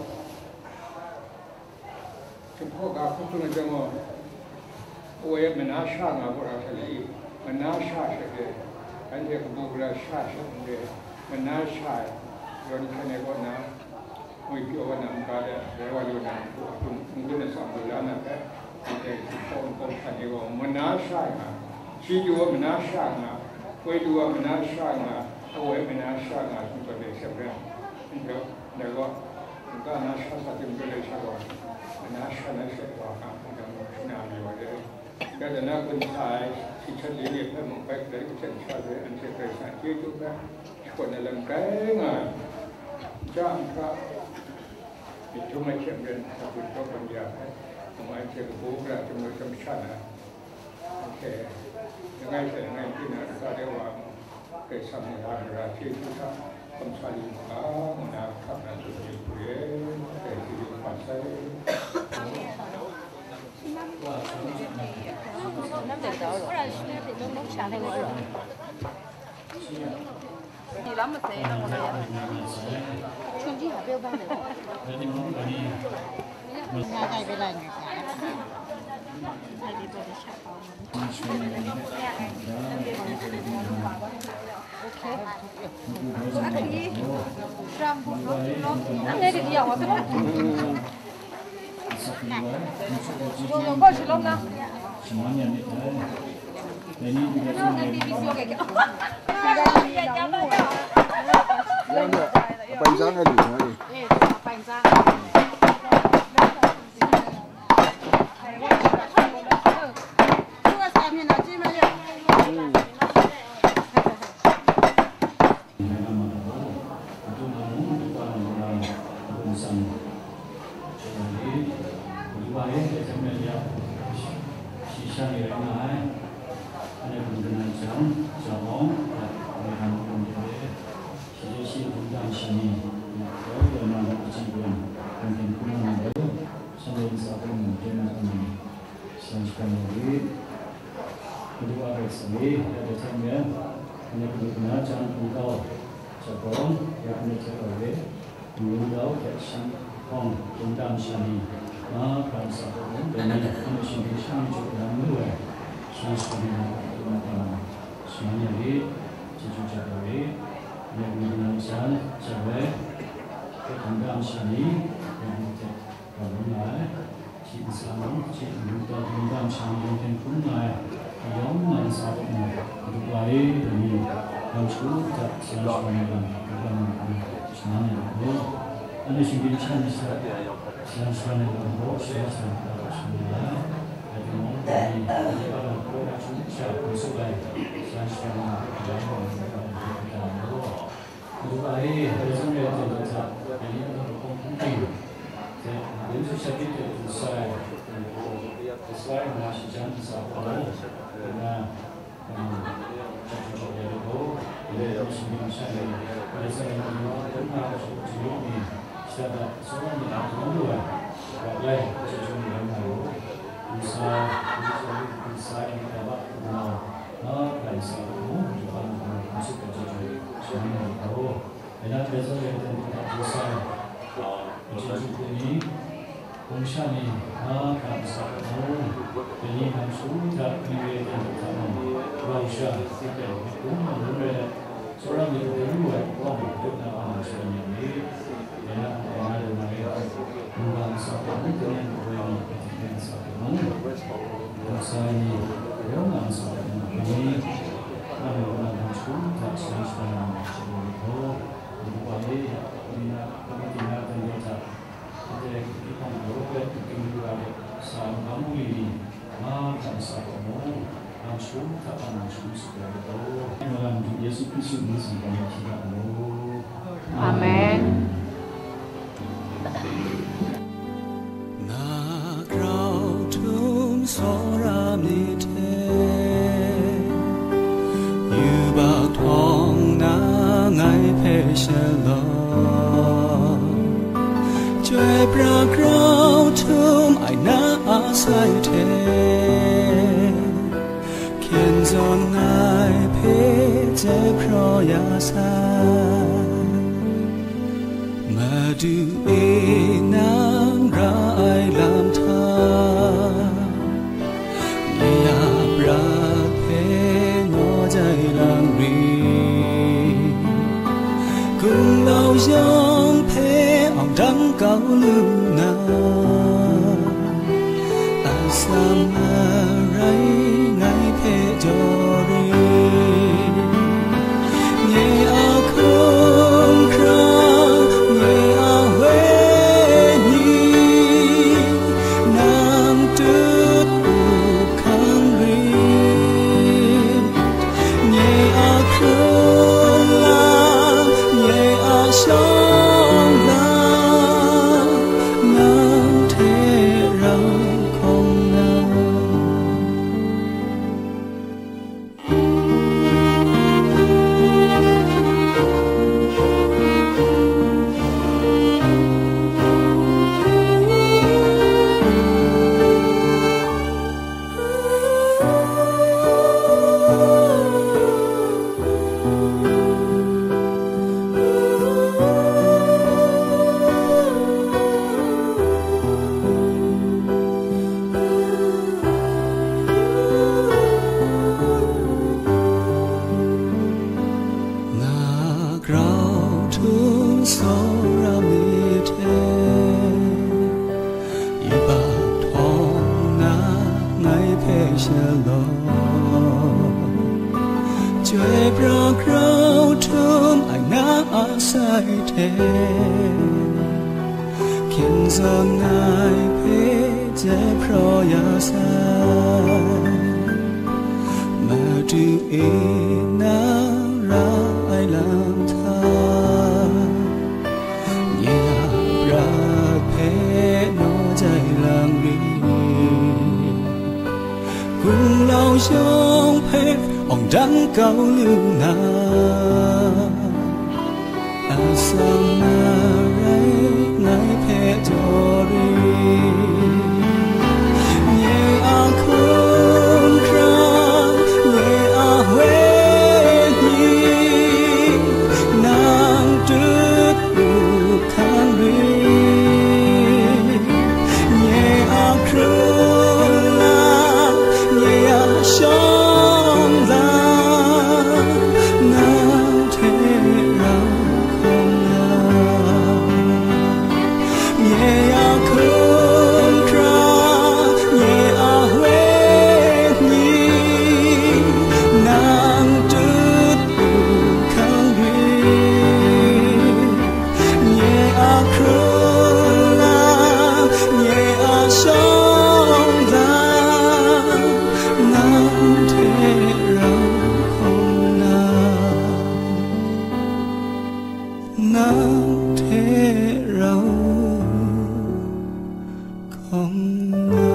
Jinghpaw ga hkrum hkrum ai chyawm gaw, woi mana sha nga gaw ra hte le i, mana sha she de, anhte kabu gara sha she n de, mana sha ai, yawn hkyen ai kaw na, ngwi pyaw wa na n ga de, rai wa lu na n gun, n gun atsam lu la na hpe, anhte Jinghpaw Wunpawng hkran ni gaw, mana sha ai nga, chyeju wa mana sha ai nga, woi du wa mana sha ai nga, awoi mana sha ai nga, hkrum tawn de hte maren, anhte, anhte gaw, Nta na sha sa tim tu le sha gaw, na sha na she wa hkang hkang hkang hkang na mi wa de. Ya da na kun sa ai, si htat li ni hpe mung bai grai hten sha de, anhte Karai Kasang chyeju hpe shakawn ai lam grai nga ai. Ja nhkra, myit htum ai hte maren, a kun kau ban ya hpe, mung anhte kabu gara chyum ai chyum sha na, Oke. Langai hte langai hpyi na, lata de wa, Karai Kasang ni a mara chyeju hta kamsa lu mu ga, ngu na hkap na tsun yu hku re, dai hpyi yu hpa sai. Apai zang ai lu na ni. Shi sha ni rai nga ai. Anhte hkum kanan jang, jawng, ya, American hkum hte, shi hte shi hkum dang sha ni, ya, ya, ya, na, na, kaji gun, hkum hte hkum na, na, na, shanglawt ntsa hkum, jen na hkum, shan shakam ya rit. Madu a rai sa ni, ya, ya, jang, ya, anhte hkum kanan jang, hkum kau, jawng, ya, anhte hte kau rit. Ngu dau hte shi hpawng hkungdam sha ni, mahkra ntsa hkawhkung dai ni, anhte shinggyim sha ni jaw lam lu ai, shan shani na hkungdam sha ni a rit, chyeju jat ai, ngu dau jan jat ai, hkungdam sha ni, ngu hte kau lu nga ai. Shi ntsa mung, shi ngu taw hkungdam sha ni yawng hten hkrum nga ai, yawng nan sa gaw mu, Madu wa e, dai ni, lam shagu hta, salang shagu ai lam, hkungdam nga ai, shaman ai lam gaw, anhte shinggyim sha ni hta, salang shagu ai lam gaw, shaman shagu hta gaw shaman ai, rai timung, dai ni, Madu wa lam gaw, hkungdam sha, hkungsup ai, salang shagu ai lam gaw, hkungdam ai lam gaw, Madu wa e, dai zawn e, dai hta, dai ni a hkawng hpung ting hte, dai ni sha pyi hte du sai, du sai nna, shi jan ntsa hkawng nna, um, jat hkawng ya ai gaw, dai ni shinggyim sha ni, dai zawn e, dai ni hkawng nna, shi hkawng ni, shada da, tsun ni a hkawng lu ai, jat hkawng ni rai nga lu, du sai, du sai, du sai ni, dai wa, nna, nna, dai sa hkawng, du wa, nna, Shangai gaw, Kaina Kaisar Lenten hta Kaisar, Kaji Jahku ni, Gumsha ni, mahkra masat ai mu, dai ni hkang shagu hta, Mari Lenten hta mung, rau sha, tit ai, myit gun mung rai let, tsawra myit daru ai, kawng majaw na hkawm ai shaloi ni a myit, Kaina hta Kaina Mari, mungga masat ai mu, kaning kabai ni, kaji hkyen masat ai mu, Kaisa ni, rau nga masat ai mu, ni, nang rawt na hkang shagu hta, shalan shalan na, shaloi ni gaw, Kaina Mari, Kaina, Kaina Lenten hta, Amen. Na grau htum tsawra myit hte, yubak htawng na ngai hpe shalawm, chyoi pra grau htum ai na a sai hte, hkyen zawn ngai hpe jai hpraw ya sai. Madu e, nang ra ai lam hta, nye a prat hpe naw jai lang rit, gumlau yawng hpe awng dang kau lu na, atsam marai ngai hpe jaw rit. Nye a hkrum hkra, nye a wenyi, nang tut u hkang rit. Nye a hkrung lam, nye a shawng lam, nang hte rau hkawng na. Na grau htum tsawra myit hte, yubak htawng na ngai hpe shalawm, chyoi pra grau htum ai na a sai hte, hkyen zawn ngai hpe jai hpraw ya sai. Madu e, nang ra ai lam hta, nye a prat hpe naw jai lang rit, gumlau yawng hpe awng dang kau lu na, atsam marai ngai hpe jaw rit. Nye a hkrum hkra, nye a wenyi, nang tut u hkang rit. Nye a hkrung lam, nye a shawng lam, nang hte rau hkawng na. Nye a hkrum hkra, nye a wenyi, nang tut u hkang rit. Nye a hkrung lam, nye a shawng lam, nang hte rau hkawng na, nang hte rau hkawng na.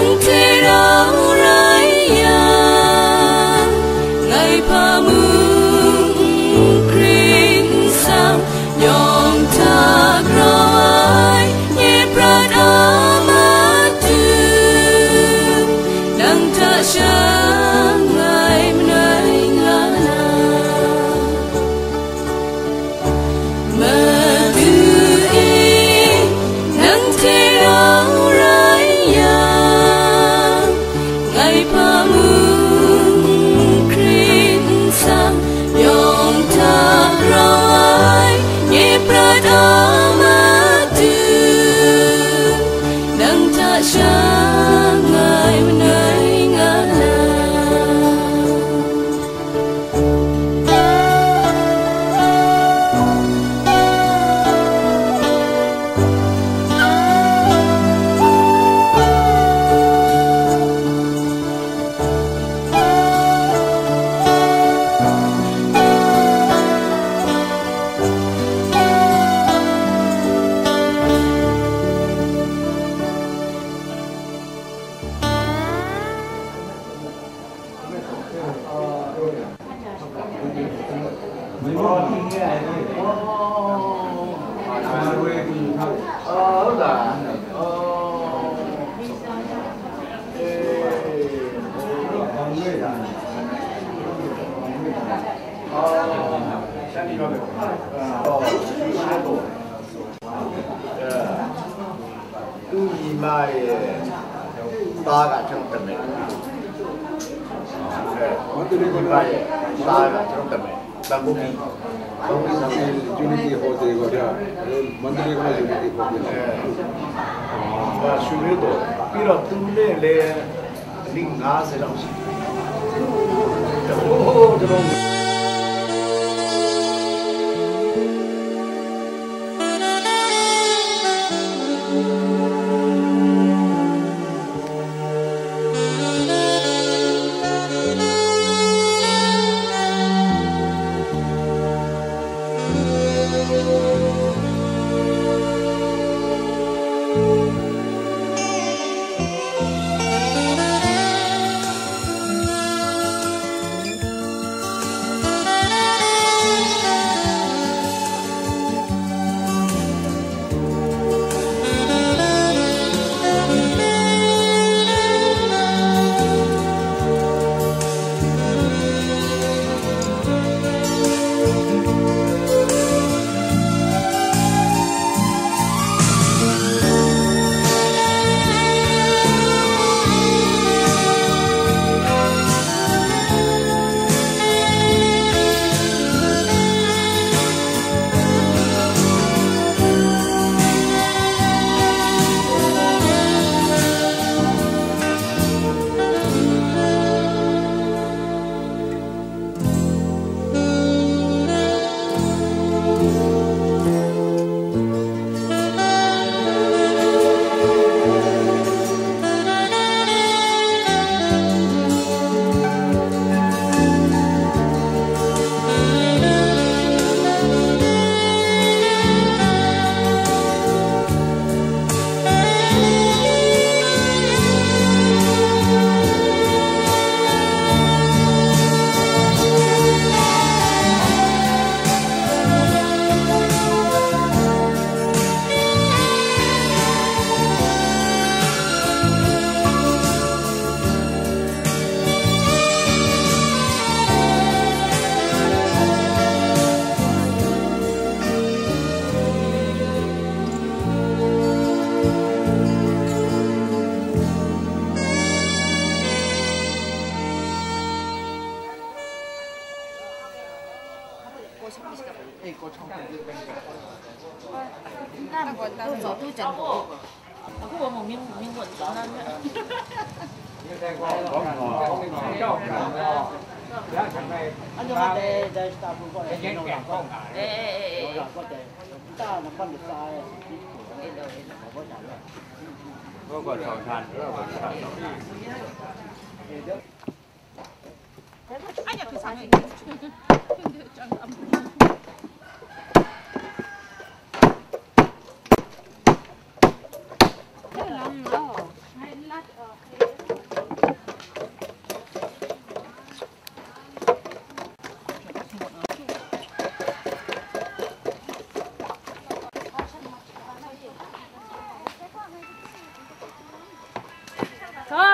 Hte rau rai yang, ngai hpa mung n hkring n sang, yawng hta grau ai, nye prat a matu, nang hta sha ngai manai nga na. Madu e, nang hte rau rai yang, ngai hpa mung n hkring n sang, yawng hta grau ai, nye prat a matu, nang hta sha ngai manai nga na. Umi ma e ta ga hkyang tam ai. Umi ma e ta ga hkyang tam ai. Bangkok ni. Bangkok ni Unity Hotel ko ja. Mandalay ko Unity Hotel. Wa shu re to. Pi ro tu le le. Ning nga se lam shi. Oh, oh, oh.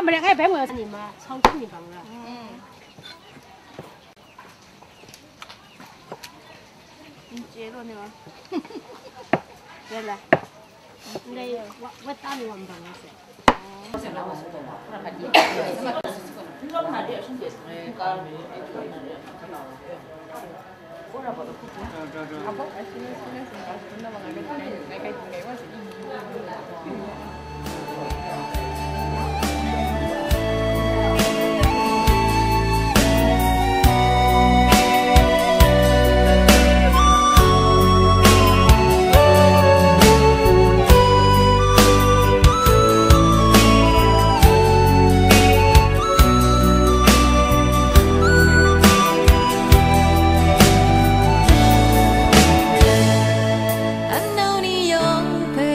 Mereka bai ngoi ni ma, song tu ni bang la. Ni cie lo ni wa. Ya la. Ndai wa, wa ta ni wa bang la se. Anau ni yawng hpe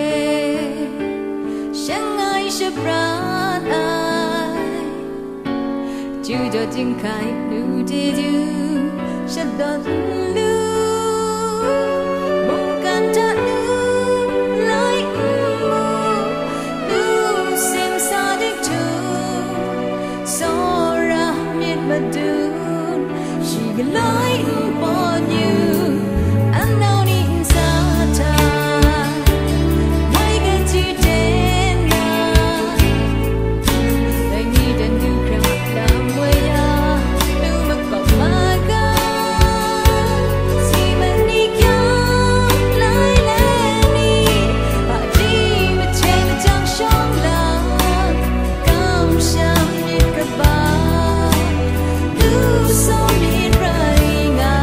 shangai shapran ai, chyu jaw chyinghkai nu chyeju shadawt n lu, mungkan hta nu lai n mu, nu sing sa ding htu, tsawra myit madun, shi galoi n pawt yu, anau ni nsa hta, wai kachyu ten na, dai ni dan du hkra lam woi ya, nu makawp maga, si man ni kyang lai lai ni, hpaji machye majang shawng lang, kamsham myit kaba, nu sawm myit rai nga.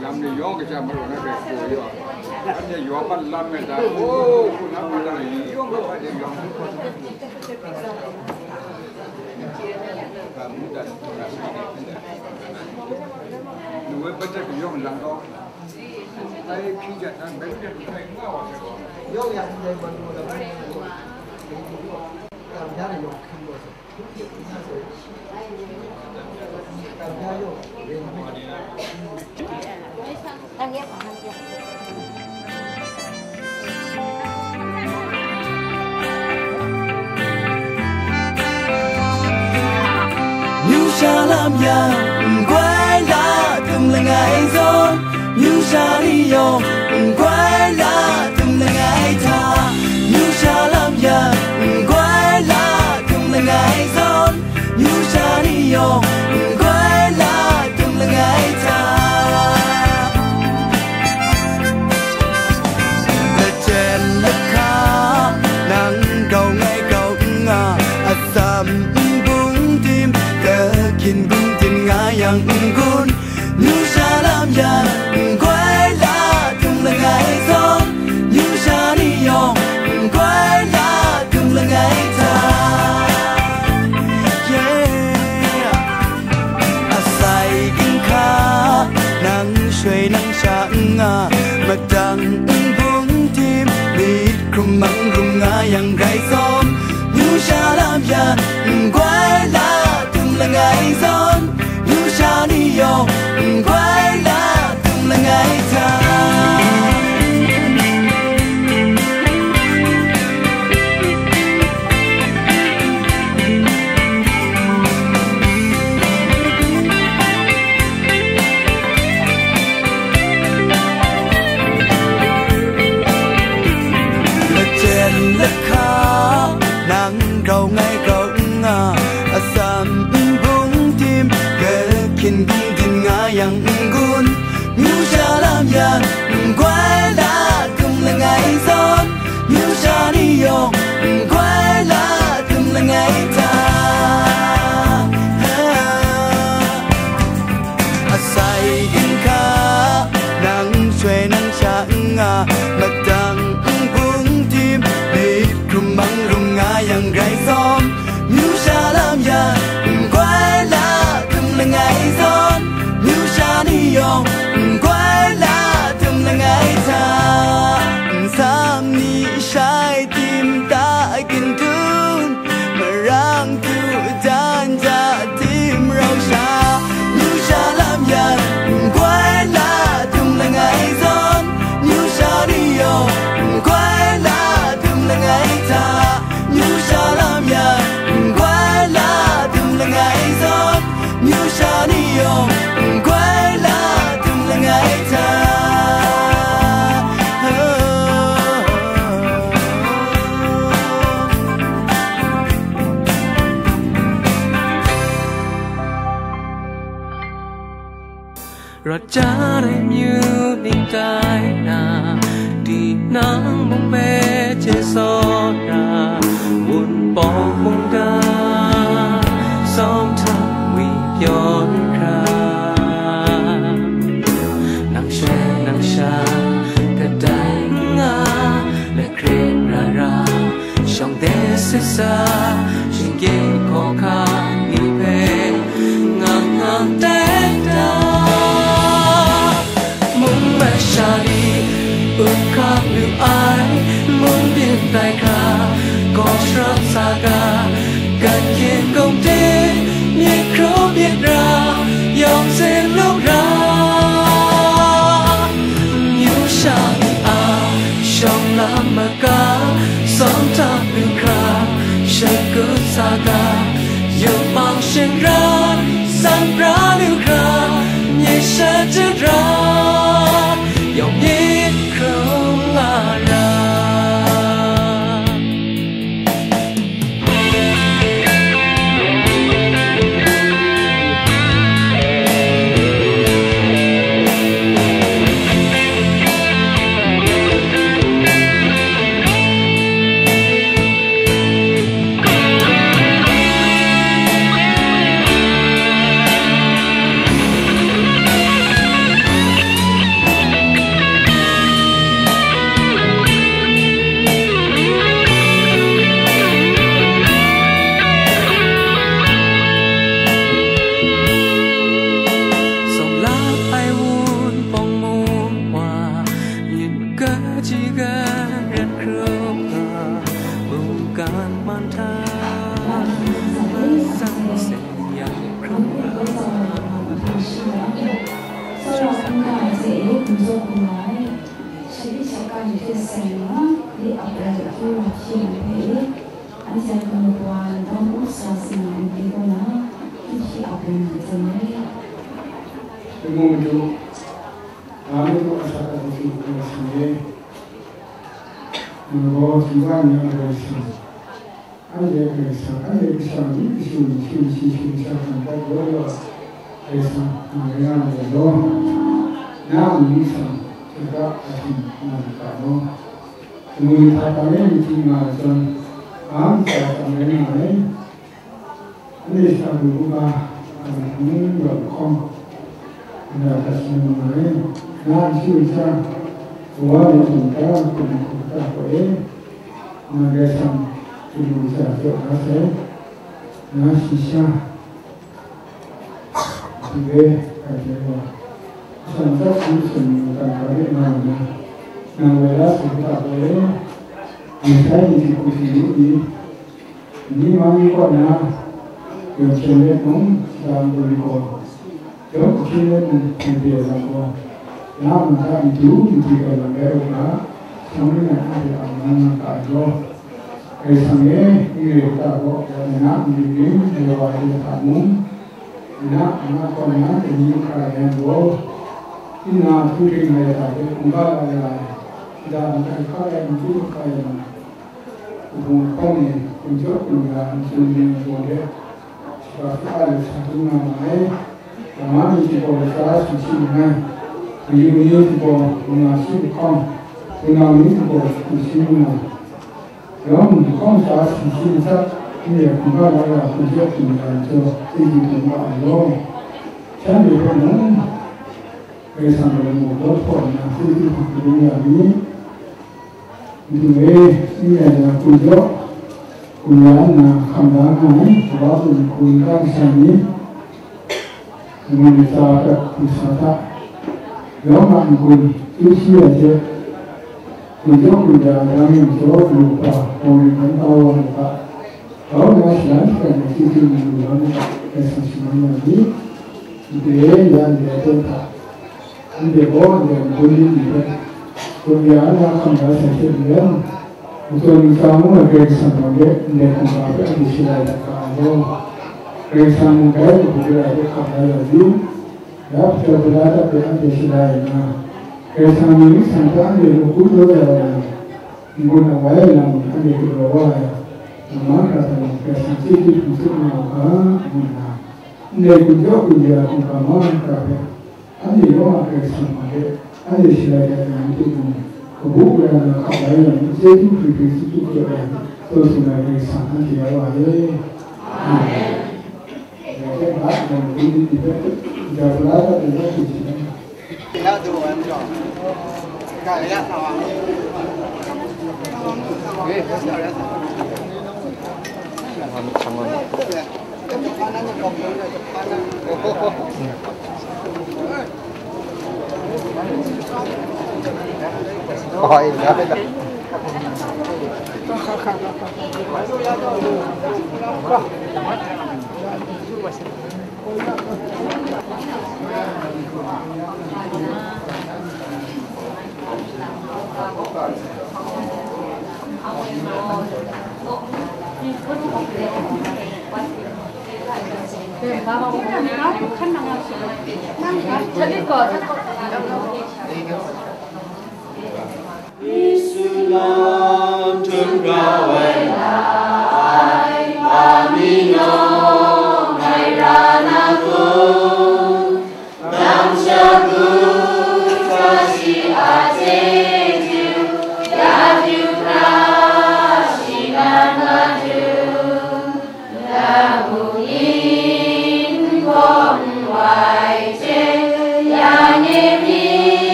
Lam ni yawng kaja maru na bai ko yaw. Lam ni yawng ma lam me da. Oh, ku na ma da ni yawng ma ba de yawng. Ka mu da na sa ni. Nu wei pa ja yawng lang ko. Ai phi ja na bai de kai nga wa. Yawng ya ni ma nu da. Kam ja ni yawng kan ko. Amyu sha lam yang, n-goi la dum langai zawn, amyu sha ni yawng, n-goi la dum langai hta. Amyu sha lam yang, n-goi la dum langai zawn, amyu sha ni yawng, n-goi la dum langai hta. Lachyen lahka, nang grau ngai grau n nga, atsam nbung tim, kahkyin bung tim nga yang n-gun, amyu sha lam yang, n-goi la dum langai zawn, amyu sha ni yawng, n-goi la dum langai hta. Yeah. Asai ginhka, nang shui nang sha n nga, madang nbung tim, myit hkrum mang rum nga yang rai zawn, amyu sha lam yan, n-goi la dum langai zawn, amyu sha ni yawng, n-goi la dum langai hta. Lachyen lahka, nang grau ngai grau n nga, atsam nbung tim, kahkyin bung tim nga yang n-gun, amyu sha lam yan, n-goi la dum langai zawn, amyu sha ni yawng, n-goi la dum langai hta. Asai ginhka, nang shui nang sha n nga, madang nbung tim, myit Rawt ja ai amyu ning tai na, tinang mung hpe chye tsawra, Wunpawng mungga, tsawm hta wi pyaw n hkra, nang shawng nang sha kadai n nga, let hkrit ra ra, shawng de sit sa, shinggyim hkawhkam ni hpe ngang ngang tai da. Mung masha ni up hkam lu ai, mung byin tai hkra, gaw sharawt sa ga, gat hkying gawng de, myit hkraw myit ra, yawng tsin luk ra, amyu sha ni a shawng lam maga, tsawm hta lu hkra, shakut sa ga, yupmang shingran, san pra lu hkra, nye sha jara, yawng myit hkrung nga ra. Sawng lap ai Wunpawng mung wa, myit maga ji gan ran hkrum ga, mungkan man hta, masang seng yang hkrum ga. စောစောက အင်္ဂါအကျိုး ပူဇော်ပူဇော် ရှေးဘုရင်က ယူသေဆိုင်မှာ ဒီအပျဲ အကျိုးတော် ဖြစ်နေပေ အန်တီ ကမ္ဘာ တော်ဥစ္စာစီမံကိန်းက သူရှိအပျဲ နေတယ်။ ဒီမို့ ဒါမျိုးအစကားတွေ ပြောနေတယ်။ ဒီတော့ ဒီကနေ့ အပျဲ ဆို Anhte Karai Kasang, anhte kasha ni kashu ni, shi shi shi kasha hkam dat law law ai, Karai Kasang, nga rai nga ai law. Na a myit hta, hkye hkra ahtum nga lu ga law. Damu ni hta tang e myit hti nga ai zawn, a ntsa tang rai nga ai. Anhte sha du u ga, a myit hpung rawt lahkawng, Nna hta shangun nga ai, na a matu sha, kawa ni hkum hta, hkum hku hta gaw e, nang Karai Kasang chyu lu masha jaw da sai, na shi sha, hti we, hkai hte wa, masha matsat shagun shagun mungkan hkra de nga nna, nang woi la sai hta gaw e, ning sai ni hte hku hte yu ni, Ni ma ni kaw na, yawng hpyen let mung, shada n-gun gaw, yawng hpyen let mung, hpyen pye ai lam gaw, na a mung hta matu matu galaw rai u ga, shawng ning ai hpe a man nga ga ai gaw, Karai Kasang e, n re u ta gaw, dai na a matu ring, galaw wa ai hta mung, na a nga kaw na, dai ni hkra rai yang gaw, nna htu hkring ai hta hpe hkungga la ya ai, shada n-gun hkra rai n chyu hkra yang, Kabu hkawng ni, hkum jaw hkum ya, n tsun myit gaw de, shaga hkra ai lam sa hkrum nga ma ai. Dama ni hte gaw latsa sumshi nngai, mayu ni hte gaw manga shi lahkawng, wunau ni hte gaw sumshi mung, yawng lahkawng latsa sumshi matsat, n re hkungga la ya hkum jaw hkum ya ai majaw, chyeju dum wa ai law. Shanhte hpe mung, Karai Kasang a lamu lawt hpaw nna, chyeju hku hkalum ya mi. Madu e, n rai na, hkum jaw hkum ya nna hkam da nga ai, Kawa hpung hku n-ga kasha ni, damu latsa prat hku sa hta, yawng a n-gun chyu shi ai hte, hkum jaw hkum ya ai, dang yang jaw galu kaba, bawng ring hkan kau wa mu ga, Grau nna shalan shagan ai chyeju mung lu la mu ga, Karai Kasang shaman ya mi. Ndai ya ndai aten hta, ndai gaw ndai n-gun myit ni hpe, gun ya nna hkam da sai hte maren, ntsa ntsa ngu ai Karai Kasang gaw ndai ndai hkungga hpe anhte shalai dat ga ai law. Karai Kasang mung dai kabu gara hpe hkam da ya yu, ya hpajaw hpala dat hpe anhte shalai nna, Karai Kasang myit san hta anhte nawku daw ya wa yang, n-gun awai ai lam ni anhte galaw wa ai, namma hkra hta mung Karai Kasang chyeju hkrum tsup nga u ga, ngu nna, ndai hkum jaw hkum ya ai hkungga mahkra hpe, Anhte yawng a Karai Kasang hpa hte anhte shalai ai hte mung, kabu gara na hkap la yang, chyeju hkri hkri tsup tsup jaw yang, taw sing ai Karai Kasang anhte ya wa e. Amen.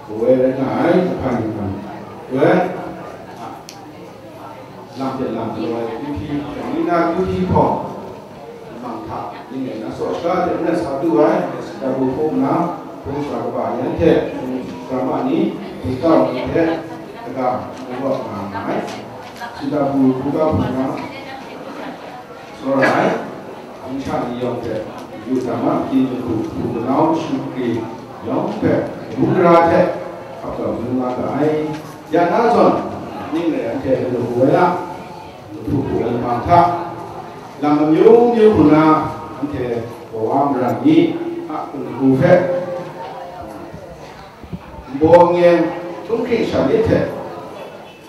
Kawe rai nga ai, ahpaing hpaing. Kawe, lam hte lam, kawe, Q P, Nina Q P hpawng, lamang hta, ning rai na, saw sha hte maren sa du ai, Sitabu hpung na, hpung sara kaba yan hte, hpung drama ni, hpung tau ni hte, kaga, kaga nga nga ai. Sitabu hpung tau hpung na, Tsawra ai, amsha ni yawng hte, yu dam a, pyi mung hku, hpu manau mashu hkri yawng hpe, mung gara hte, hkap taw dun nga ga ai. Ya na zawn, ning rai anhte lanu hku ai a, hpu hpu ai lamang hta, lam amyu myu hku na, anhte kawa maran ni a hku hku hpe, nbaw n-yen, htunghking sha myit hte,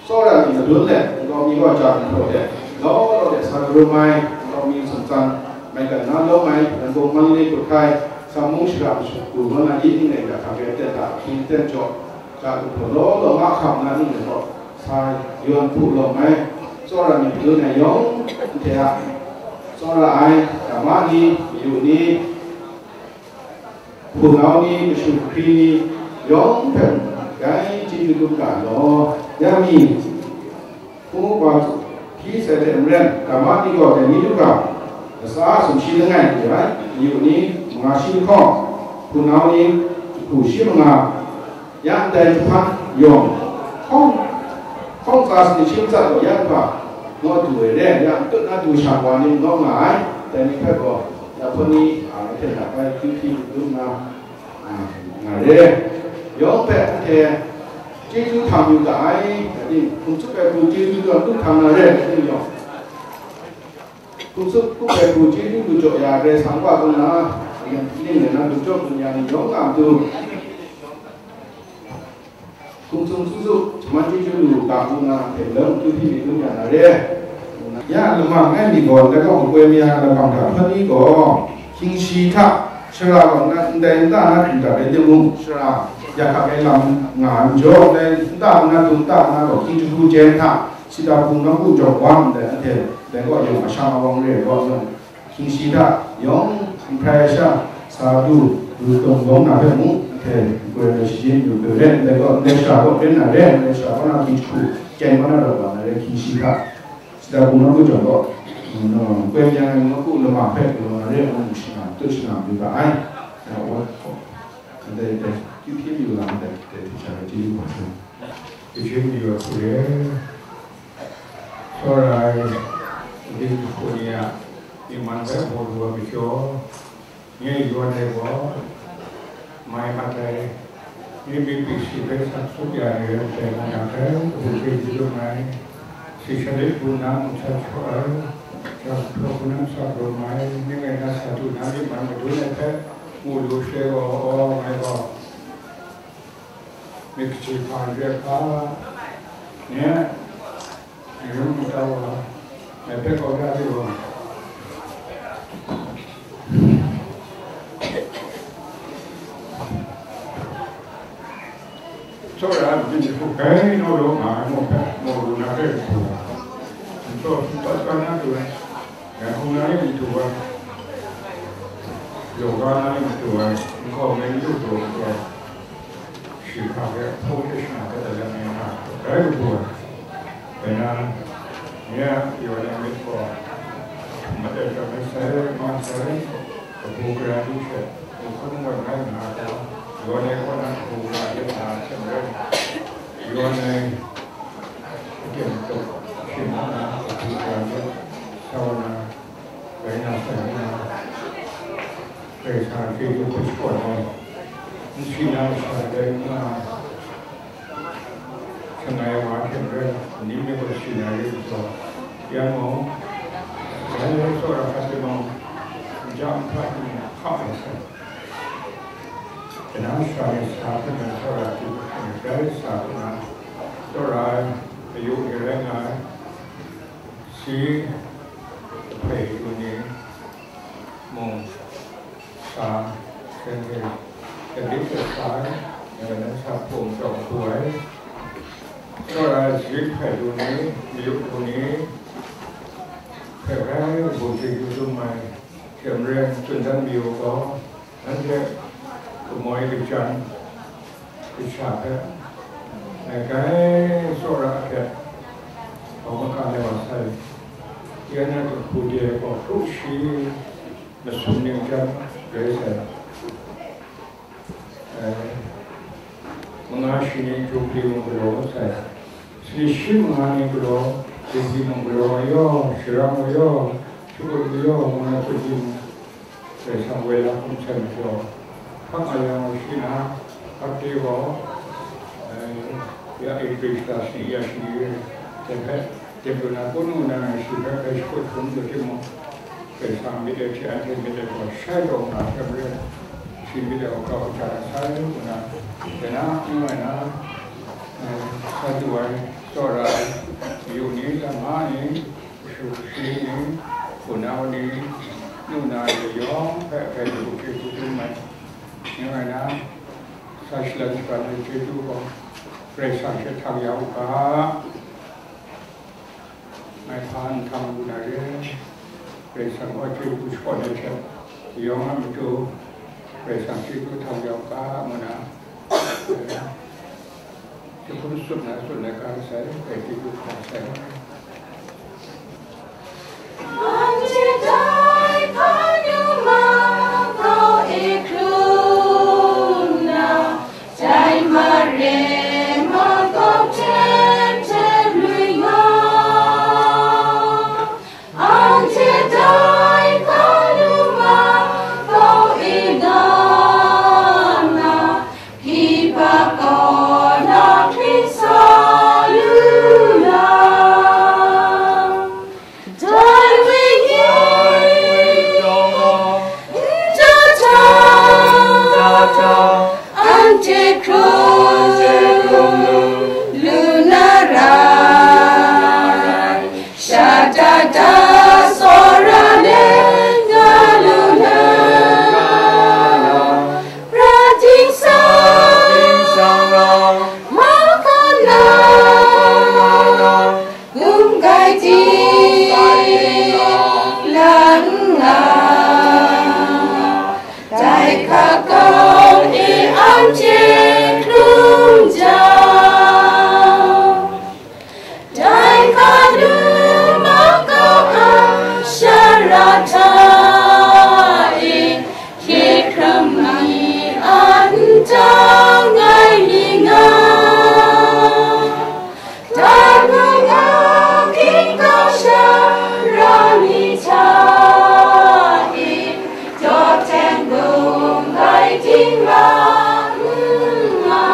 Tsawra myit madun let, nkau mi gaw ja gumhpraw let, law law let sa karum ai, nkau mi sumtsan, maigan na lawm ai, Rangbung Mandalay kut hkai, Sam mung shara masha hku, Rawna yi ning rai ga hkang rai ten hta, hpyi ten jaw, ja gumhpraw law law nga hkam na ning rai gaw, sa yawn hpu lawm ai, tsawra myit madun ai yawng, nte a, tsawra ai, dama ni, mayu ni, Hpunau ni, mashu hkri ni, yawng hpe mung, dai chyeju dum ga law, ya mi, hpung uga hpyi sai hte maren, dama ni gaw dai ni du ga, latsa sumshi langai lu ai, mayu ni, manga shi lahkawng, hpunau ni, jahku shi manga, ya ndai jahpan yawng, hkawng, hkawng tsa sani shi matsat gaw ya nhpa, naw du ai re, ya n tut na du sha wa ni naw nga ai, dai ni hpe gaw, Ya hpun ni, a, hte hta bai, Q P dum na, a, nga re. Yawng hpe anhte chyeju htang yu ga ai, ating, hkum tsup ai hku chyeju tawn lu hkam na re, ating yawng. Hkum tsup, tsup ai hku chyeju lu jaw ya, Karai Kasang wa kau na, ning rai na, lu jaw lu ya ni yawng a matu. Hkum tsup, tsup, tsup, shaman chyeju lu ga hku na, hpe lawm tu hpyi myit dum ya na re. Ya lamang ai myit gaw, ndai gaw makoi maya lamang hta hpawt ni gaw, hkying shi hta, shara gaw na, ndai nta na du dat rai timung, shara ya hkap ai lam nga ai majaw, ndai nta na du nta na gaw, hkying jahku jen hta, sita hpung nawku jawng wa ndai anhte, dai gaw yawng a shang awang re ai gaw, Hkying shi hta yawng nhprai ai sha, sa du, du tawng lawm na hpe mung, hte, goi ai shajin yu hpe ren, ndai gaw, ndai shara gaw ren na ren, ndai shara gaw na hkying jahku, chyen gaw na rawt wa na ren, hkying shi hta, sita hpung nawku jawng gaw, mm, koi myang ai nawku lama hpe galaw na ren, ngu mu shana, tut shana yu ga ai. Ndai, ndai, ndai, hpyi hpyi yu lam ndai, ndai hte sha rai chyeju hpa sai. Hpyi hpyi yu ai hku re. Tsawra ai, ning jahku ni a, ning man bai hpaw lu ai majaw, nye yawn ai gaw, mai mat ai, Ni mi pyi shi bai sa tsup ya ai rai nna, dai kabu hpe yu lu ai, si sha lit bu na mung sa shaw ai, ja hpraw bu na sa prum ai, ning rai na sa du na myit man madun ai hpe mu lu she gaw, aw, ngai gaw myit kaji hpa re ai hpa, nye, Ngai rum n tau wa, ngai hpe kau da de wa. Tsawra byin jahku gai naw law nga ai mung hpe, mung lu na hpe n du wa. N tsaw hpyi pat kau na du ai, ngai hkungga ni n du ai, law ga na ni n du ai, nkau ngai n du du ai. Shi hpa hpe hpung hte shana hpe talem ai nga, dai kabu ai. Dai na, nye a yawn ai myit gaw, madat ram ai sai, ma sai, kabu gara du hte, nhkun wan rai nga gaw, yawn ai kaw na kabu gara yet na hte maren, yawn ai aten tawk hpyi na, kabu gara yet sau na, rai na sai nna, Karai Kasang a chyeju hpe shaprawn ai, n si na masha rai nna, shangai wa hte maren, ni mi gaw si na rai nhtawm, yan mung, dai tsawra hkat timung, nja nhpa timung hkap ai sai. Dai na sara ni sa hpe nan tsawra tu hkrit ai, dai sa hpe nan tsawra ai, ayu ni rai nga ai. Si, kahpe du ni mung sa, shanhte, dalit kasa ai, ngai nan sa hpung shawng du ai. Tsawra ai, si kahpe du ni, mayup du ni, hpe rai kabu chyeju dum ai, hte maren tsun dan mayu gaw, Nanhte kamoi kajan kasha hpe, ngai gai tsawra hte, hkau maka ai wa sai, ya na kahku de gaw hkru shi masum ning jan rai sai. Eh, manga shi ni Jubli mung galaw sai. Sani shi manga ni galaw, Jubli mung galaw yaw, Sharang yaw, Shakut yaw, manga Jubli mung Karai Kasang woi la hkum hten majaw, hkap nga yang shi na, hkap de gaw, eh, ya Ektri shata shani ya shani re, dai hpe, dep lu na, hkun ngu na, shi hpe hkrai shakut hkrum lu timung, Karai Kasang myit e hte anhte myit e gaw shai taw nga hte maren, shi myit e gaw grau ja na sai ngu na, dai na, n rai na, eh, sa du ai, tsawra ai, yu ni, lama ni, Kashu kashi ni, hpunau ni, nu na ni yawng hpe, hpe du hkrit hkrit hkrit mai. Ning rai na, sa shalan shalan ai chyeju gaw, Karai Kasang hte htang ya u ga, ngai hpa nhtang lu na re, Karai Kasang gaw chyeju shawn ai hte, yawng a matu, Karai Kasang chyeju htang ya u ga, ngu na, Jahkum tsun na tsun ai ga sai, dai chyeju hkra sai. Anhte dai hkanu ma kau e hkrum na, dai mare ma kau hten hten lui nga. Anhte dai hkanu ma kau e nga na, hkiba kaw na hpring sa lu na. Dai Wenyi n ja hta, anhte hkrum lu na rai. Shada da tsawra let nga lu na, Ra Tingsa, Ra Tingsa ra, ma hkawm na, ma hkawm na, gum gai ting, gum gai ting la, la nga, dai hka kau e anhte hkrum jang. Dai hkanu makau a shara hta e, hkye hkrang mi a nta ngai mi nga. Dai mung a hkying kau shara ni hta e, dawteng gum gai ting ra n nga.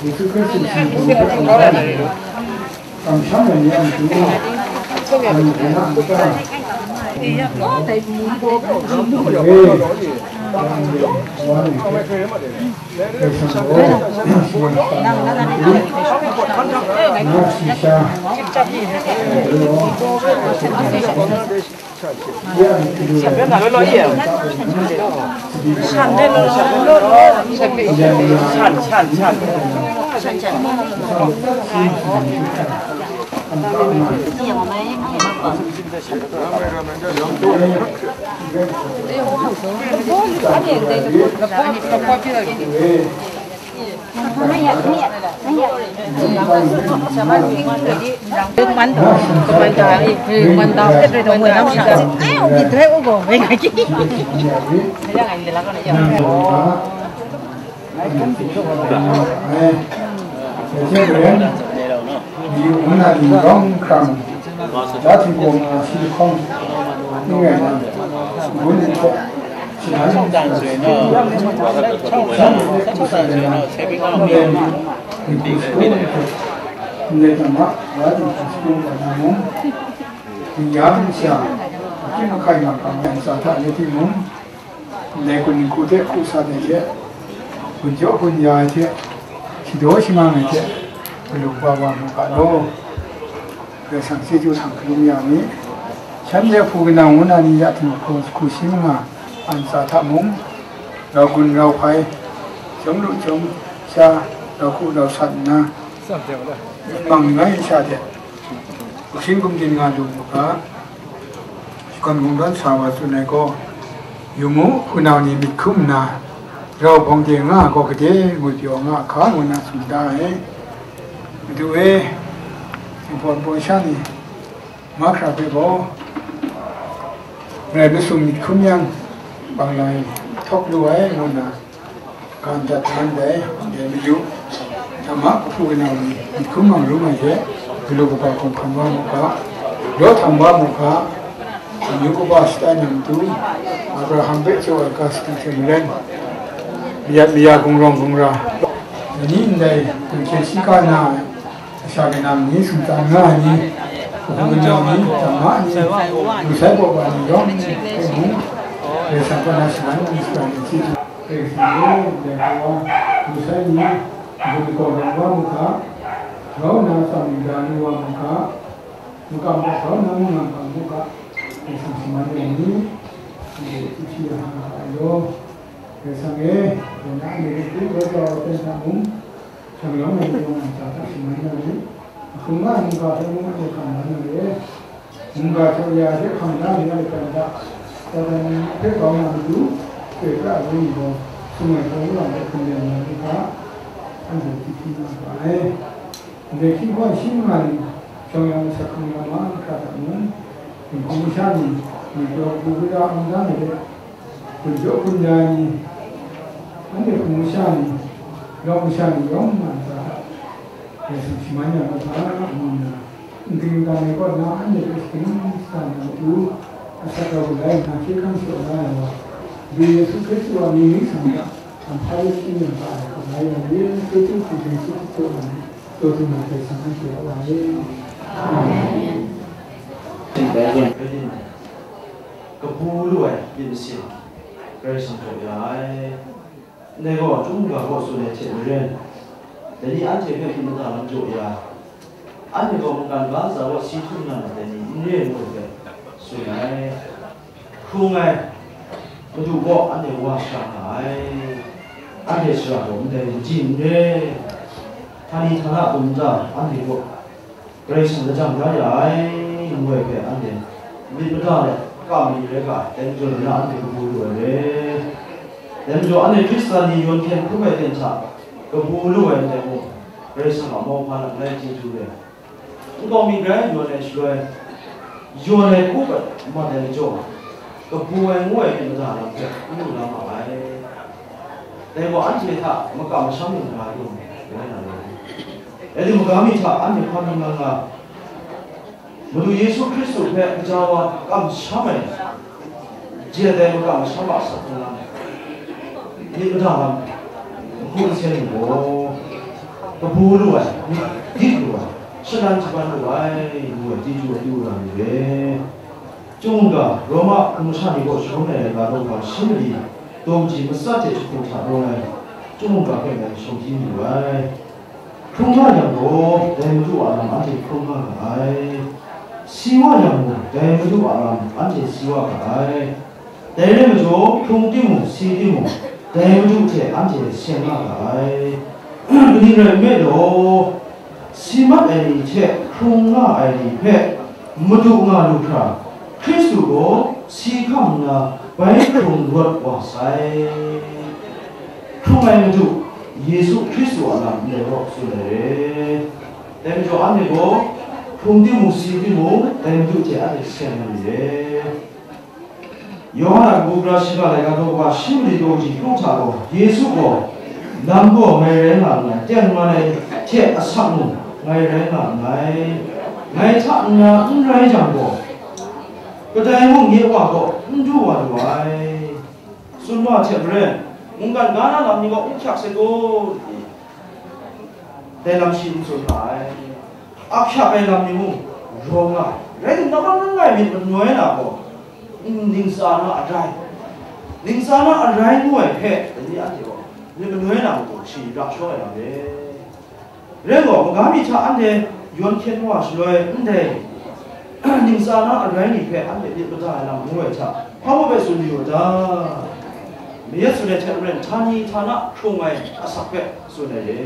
Yesu Hkristu singgu hpe hkungga ai, kamsham ai ni a matu, anhte a nta, e, wa ni hpe, Kaisang gaw, singgu hpe hkungga ai matu, na shisha, Ndai hta ma, wa dingsa shagu wa na mung, hpung ya hpung sha, ahkying ahkai nga hkam yan tsa hta rai timung, ndai gun dinghku hte hku sat ai hte, gun jaw gun ya ai hte, shadaw shangang ai hte, galu kaba wa mu ga law. Karai Kasang chyeju hkrang hkalum ya mi. Shanhte hpu kanau ngu na ni ya htinglu hku shi manga an tsa hta mung, rau gun rau hpai, chyawm lu chyawm sha, rau hku rau sat nna, myit mang langai sha hte, gumhpraw gumden nga lu mu ga, shakawn kungdawn sa wa tsun ai gaw, yu mu, hpunau ni myit hkrum nna, rau bawng de nga ai gaw, gade ngwipyaw nga hka ngu na tsun da ai. Madu e, Singpawt baw sha ni, mahkra hpe gaw, Karai masum myit hkrum yang, bang lai htawk lu ai, ngu nna, ga ndat htan dai, dai mayu, Dhamma kahpu kanau ni myit hkrum mang rum ai hte, galu kaba hkum hkan wa mu ga, law htam wa mu ga, amyu kaba shatai na matu, Abraham hpe chyaw ai ga sadi hte maren, mayat maya gungrawng gungra, dai ni ndai, gumhkyen shi ga na ai, Kasha kaning ni, sumtang nga ai ni, kahpu kanau ni, dhamma ni, lusai baw ba ni yawng hpe mung, Karai Kasang kaw na shaman ni shaman ni chyeju. Karai Kasang e, dai hpe wa, lusai ni, mung kaw rawng wa mu ga, grau nna tsam yu da lu wa mu ga, makam hta grau nna mung nga mu ga, Karai Kasang shaman ai ni, anhte hti hti yang nga ai law. Karai Kasang e, dai na anhte hpe hkrit kau jau ai hta mung, Shanglawm ai yawng a ntsa hta shaman na rit, ahkung nga ai mungga hpe mung anhte hkam la na re. Mungga htaw ya hte hkam la ai ni a lapan hta, Satan hpe grau na matu, chyoi pra ai Wenyi gaw, sumwi hkawng wa hpe hkum len na rit ga, anhte hti hti nga ga ai. Ndai hkying hkawn shi manga ni, shawng yang masat hkang ya mahkra hta mung, dinghku masha ni, ngwi pyaw hku gara aung da na ret, Gun jaw gun ya ai ni, anhte hpung masha ni, rawng masha ni yawng ma ntsa hta, Karai Kasang shaman ya na hta, ngu nna, n ging n gang ai kaw na anhte hpe shagun shadan na matu, asak rau galai nna hkye hkrang shaw la ai wa, Madu Yesu Hkristu a mying ningsang hta, kamhpa de shakying ya ga ai hkawm la ya, Yesu Hkristu hpung hte Yesu Hkristu a mying, taw dum ai Karai Kasang anhte a wa e. Amen. Kabu lu ai myit masin Karai Kasang jaw ya ai. Ndai gaw, chyum ga gaw tsun ai hte maren, dai ni anhte hpe myit mada lam jaw ya, anhte gaw mungkan ga ntsa gaw si htum nga ai dai ni n re ai ngu hpe tsun ai. Hkrung ai Madu gaw anhte wa shara nga ai. Anhte shara gaw ndai n chyi n re, htani htana dum nta anhte gaw Karai Kasang lajang da ya ai, ngu ai hpe anhte myit mada let kam ai rai ga, dai majaw ni na anhte kabu lu ai re. Dai majaw anhte Hkristan ni yawn hkyen hkrum ai ten hta kabu lu ai ndai mung, Karai Kasang a mauhpa lam rai chyeju re. Nkau mi grai yawn ai shaloi, yawn ai hku mat ai majaw, kabu ai ngu ai myit mada lam hpe n lu la ma ai. Dai gaw anhte hta makam masham lu na rai nga ai. Rai timung, maga mi hta anhte hpa mi nga nga, Madu Yesu Hkristu hpe gaja wa kamsham ai, jet ai makam masham a asak hkrung lam, myit mada lam, nhku nsen gaw, kabu lu ai, myit dik lu ai, shalan shaban lu ai, ngu ai chyeju ai du ra myit re. Chyum mungga, Roma hpung masha ni kaw shangun ai laika daw hpa shi mali, daw kaji matsat hte jahku hta rawng ai chyum mungga hpe ngai shawng hti mayu ai. Hkrung nga yang gaw, dai Madu a lam anhte hkrung nga ga ai. Si wa yang gaw, dai Madu a lam anhte si wa ga ai. Dai rai majaw, hkrung timung, si timung, dai Madu hte anhte seng nga ga ai. Kaning rai nme law, si mat ai ni hte hkrung nga ai ni hpe Madu nga lu hkra, Hkristu gaw si hkam nna bai hkrung rawt wa sai. Hkrung ai Madu, Yesu Hkristu a lam ndai gaw tsun ai re. Dai majaw, anhte gaw hkrung timung, si timung, dai Madu hte anhte seng nga myit re. Yawhan a kabu gara shiga laika daw hpa shi mali daw kaji kru hta gaw, Yesu gaw, lam gaw ngai rai nga nngai, tengman ai hte asak mung ngai rai nga nngai, ngai hta nna n rai jang gaw, kadai mung nye Wa gaw n du wa lu ai. Tsun wa hte maren, mungkan ga na lam ni gaw n hkyak sai kun? Dai lam shi n tsun nga ai. Ahkyak ai lam ni mung rawng nga ai. Rai timung, namang langai myit manoi na gaw, n-, ningsa na arai, ningsa na arai ngu ai hpe, dai ni anhte gaw myit manoi na matu shi ra shawng ai lam re. Rai gaw, maga mi hta anhte yawn hkyen wa shaloi, ndai ningsa na arai ni hpe anhte myit mada ai lam ngu ai hta, hpa mung hpe tsun yu u ta? Mayat tsun ai hte maren, htani htana hkrung ai asak hpe tsun ai re.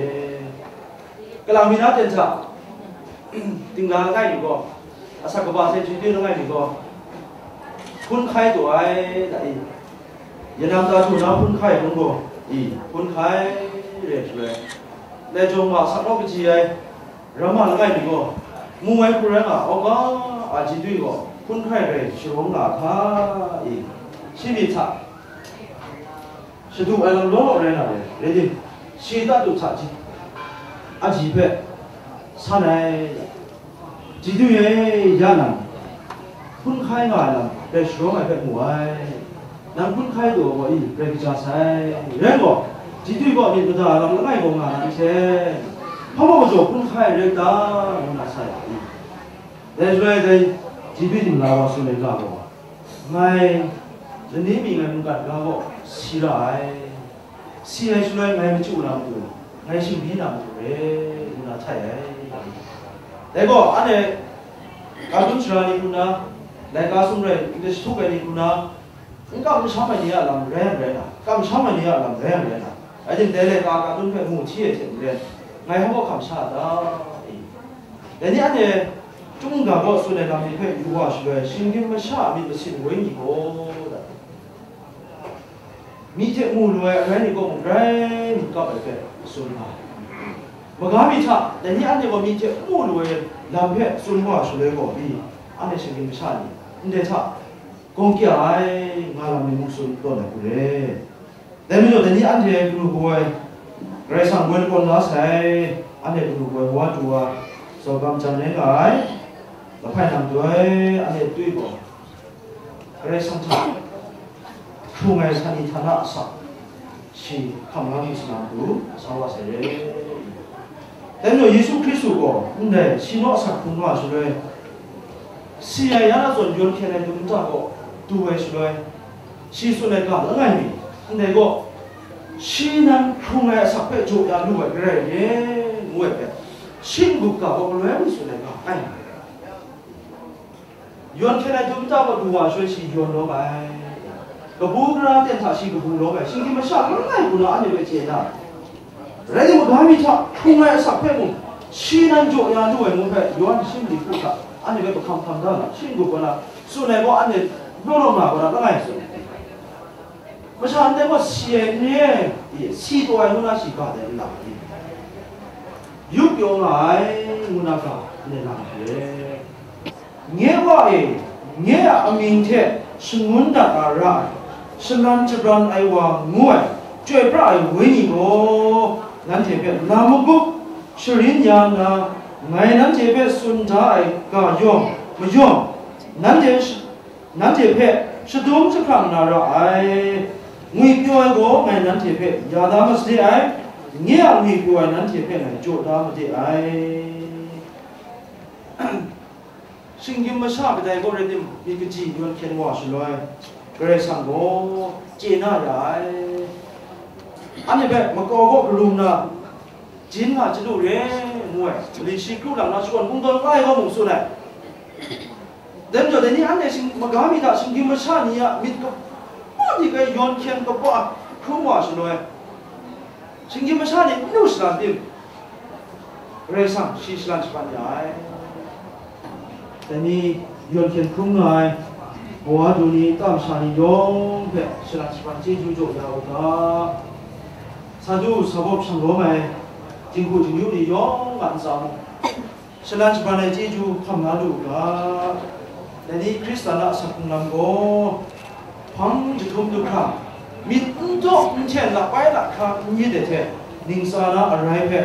Kalang mi na ten hta, dingla langai mi gaw, asak kaba hte jin ding langai mi gaw, hpun hkai taw ai, da i, yanam ta htu na hpun hkai hpun gaw, i, hpun hkai re shaloi, dai jawng ma asak nau kaji ai, ramma langai mi gaw, mu ai hku rai nga, awka a jin dui gaw, hpun hkai rai sharawng nga hka, i, shi myit hta, shadu ai lam law law rai nga ai, rai tim, shi tatu hta ji, aji hpe san ai, ji du e, ya nang, hpun hkai nga ai lam, rai sharawng ai hpe mu ai. Nang hpun hkai taw gaw, i, rai kaja sai. Rai gaw, ji du gaw myit mada ai lam langai gaw nga na n hte, hpa mung majaw hpun hkai rai ta, ngu na sa ya i? Dai shaloi dai, ji du dingla wa tsun ai ga gaw, ngai, lani mi ngai mungkan ga gaw si ra ai, si ai shaloi ngai machyu na matu, ngai shingbyi na matu re, ngu na htai ai. Dai gaw, anhte kartun sara ni hku na, laika sumrai, English htuk ai ni hku na, n kamsham ai ni a lam rai yang rai na, kamsham ai ni a lam rai yang rai na, rai tim, dai laika kartun hpe mu hti ai hte maren, ngai hpa gaw hkam sha a ta? Dai ni anhte chyum ga gaw tsun ai lam ni hpe yu wa shaloi, shinggyim masha a myit masin woi ni gaw, mi hte mu lu ai arai ni kaw mung grai myit kap ai hpe tsun nga ai. Maga mi hta, dai ni anhte gaw mi hte n mu lu ai lam hpe tsun wa shaloi gaw, i, anhte shinggyim masha ni ndai hta gawng kya ai nga lam ni mung tsun tawn ai hku re. Dai majaw, dai ni anhte kanu kaw ai, Karai Kasang woi lakawn la sai, anhte kanu kaw ai wa du wa, zawgam jan rai nga ai, lahpai nang doi, anhte tui gaw, Karai Kasang hta hkrung ai htani htana asak, shi hkam la lu sa na matu, sa wa sai re. Dai majaw, Yesu Hkristu gaw ndai shi naw asak hkrung nga shaloi, si ai ya na zawn yawn hkyen ai dum nta gaw du ai shaloi, shi tsun ai ga langai mi, ndai gaw, shi nan hkrung ai asak hpe jaw ya lu ai garai re, ngu ai hpe, shi n-gup ga gaw galoi mi tsun ai ga ai. Yawn hkyen ai dum nta gaw du wa shaloi shi yawn lawm ai. Kabu gara ten hta shi kabu lawm ai. Shinggyim masha langai hku na anhte hpe chye na, rai timung, maga mi hta hkrung ai asak hpe mung, shi nan jaw ya lu ai ngu hpe, Yawhan shi mali hku hta anhte hpe mahkam hkam da na, shi n-gup gaw na, tsun ai gaw anhte law law nga gaw na langai tsun ai. Masha ndai gaw si ai n re, si taw ai ngu na shi ga dai n la, Yup pyaw nga ai, ngu na ga, nne lang hte. Nye Wa e, nye a amying hte shangun dat na ra ai, shalan shabran ai wa ngu ai, Chyoi pra ai Wenyi gaw, nanhte hpe lam magup sharin ya nna, ngai nanhte hpe tsun da ai ga yawng mayawng, nanhte sh-, nanhte hpe shadum jahprang na ra ai. Ngwipyaw ai gaw ngai nanhte hpe ya da ma sade ai, nye a ngwipyaw ai nanhte hpe ngai jaw da made ai. Shinggyim masha kadai gaw rai tim, myit kaji yawn hkyen wa shaloi, Karai Kasang gaw chye na ra ai. Anhte hpe makau kaw karum na, jin nga chyalu re, ngu ai, mali shi kru lang na shakawn kungdawn kai gaw mung tsun ai. Dai majaw, dai ni anhte shing-, maga mi hta shinggyim masha ni a myit kaba ni kai yawn hkyen kaba hkrum wa shaloi, shinggyim masha ni n lu shalan tim, Karai Kasang shi shalan shaban ya ai. Dai ni yawn hkyen hkrum nga ai, kawa du ni, ta masha ni yawng hpe shalan shaban chyeju jaw ya u ga, sa du sa bawp shanglawm ai, jinghku jingyu ni yawng a ntsa mung, shalan shaban ai chyeju hkam la lu u ga, dai ni Hkristan a asak hpung lam gaw, hpang jahtum du hkra, myit n daw n hten, lap bai lahkra n yit ai hte, ningsa na arai hpe,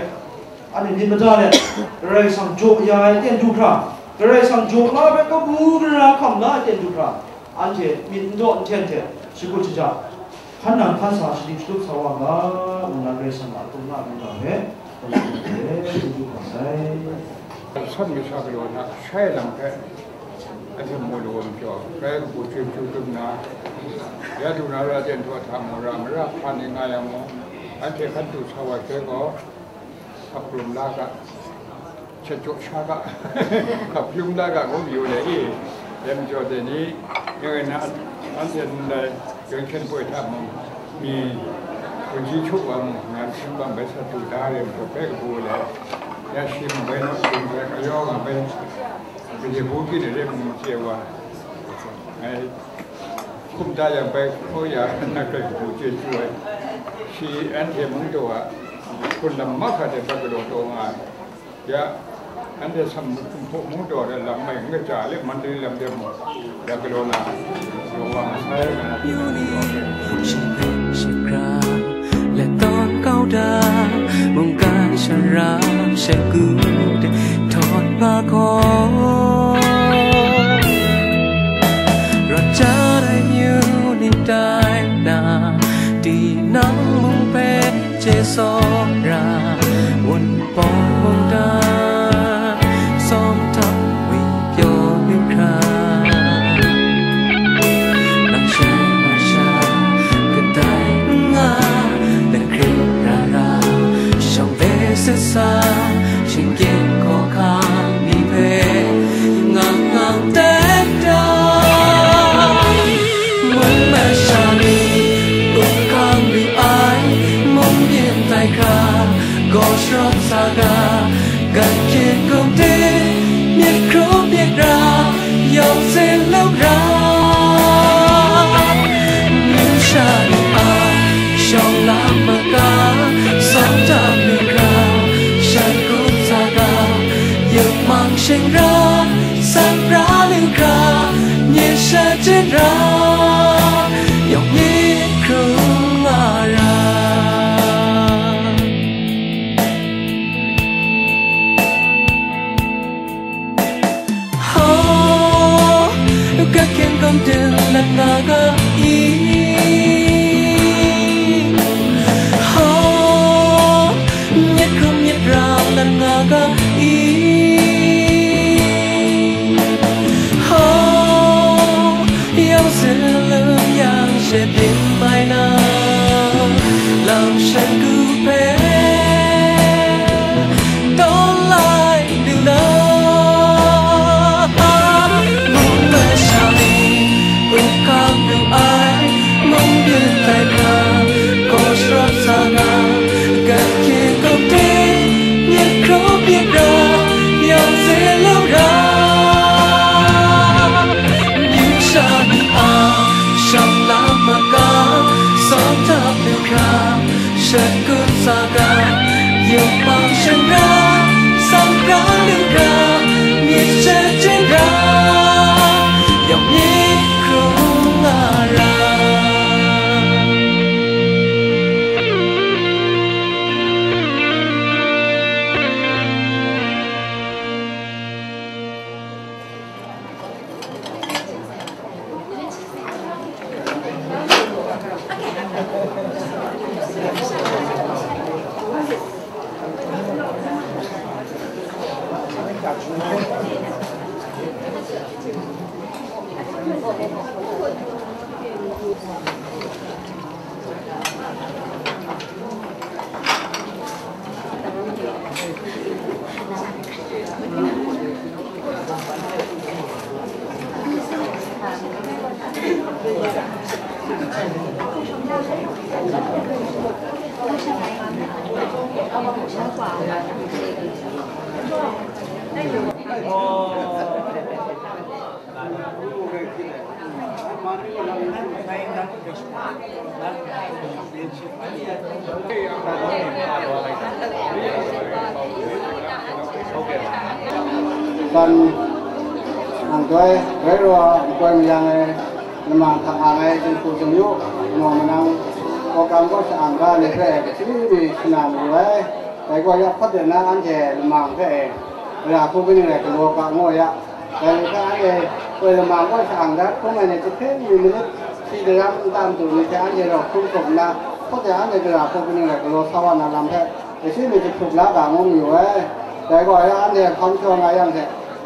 anhte myit mada let, Karai Kasang jaw ya ai ten du hkra, Karai Kasang jaw la ai hpe kabu gara hkam la ai ten du hkra, anhte myit n daw n hten hte shakut shaja, hkan nang hkan sa, shadik shadup sa wa nga, ngu na Karai Kasang a atung a myit hpe, San masha galaw na shai lam hpe, anhte mu lu ai majaw, grai kabu chye chyu dum na, ya du na ra ten htaw hta mung, ra mara hpa ni nga yang mung, anhte hkan du sa wa sai gaw, hkap lum la ga, hkyet jaw sha ga, hkap lum la ga, ngu mayu le i, dai majaw dai ni, yang e na, anhte ndai, Yawng hkyen poi hta mung, mi, gunji hkyu wa mung, ngan hpring bang bai sa du da re majaw bai kabu le, ya shi mung bai naw, gun bai kayawng a bai, kaji bu kyin re mung chye wa, ngai hkum da yang bai hkaw ya na grai kabu chye chyu ai, shi anhte mung taw a, hpun lam mahkra de bai galaw taw nga ai. Ya, anhte Sam hkum hpaw mung taw de lam mai n kaja le, Mandalay lam de mung, ya galaw na, galaw wa masai, galaw na, galaw wa masai. Shingkang shingkang, let tawn kau da, mungkan sara, shai ku de, tawn ba gaw. Rawt ja ai myu ni tai na, tinang mung hpe chye tsawra, wun pawng mungdan, tsawm hta wi pyaw lu hkra, nang shai masha kadai n nga, dan hkrit ra ra, shawng le sat sa, shinggyim hkawhkam ni hpe, ngang ngang ten dan. Mung masha ni, up hkang ri ai, mung byin tai hkra, gaw sharawt sa ga, gat hkyin hkum hte, myit hkrum myit ra, yawng sin lu ra. Mung sha ni a, shawng lam maga, tsawm tam lu hkra, shai hkrum sa ga, yawng mang shing ra, san pra lu hkra, myit sha jin ra, yawng myit hkrum nga ra. Ho, gat hkyin hkum hte lat nga ga i. Ho, myit hkrum myit ra lat nga ga i. Ho, yawng sin San, nang doi, doi raw, npoi mayang ai, lamang hta ang ai, jinghku jingyu, nau manang, hkawhkam kaw sha-ang ga ni hpe, kasi mi shana mayu ai, dai gaw ya hpawt de na, anhte lamang hpe, gara hku kaning rai galaw ga ngu ya, dai ni hpe anhte, koi lamang kaw sha-ang ga, hkrum ai ni jahpring mi manit, shi daram nta madu ni hte anhte rau hkrum hkrup nna, hpawt de anhte gara hku kaning rai galaw sa wa na lam hpe, Kasi mi jahprup la ga ngu mayu ai. Dai gaw, ya anhte hkawm shaw nga yang hte,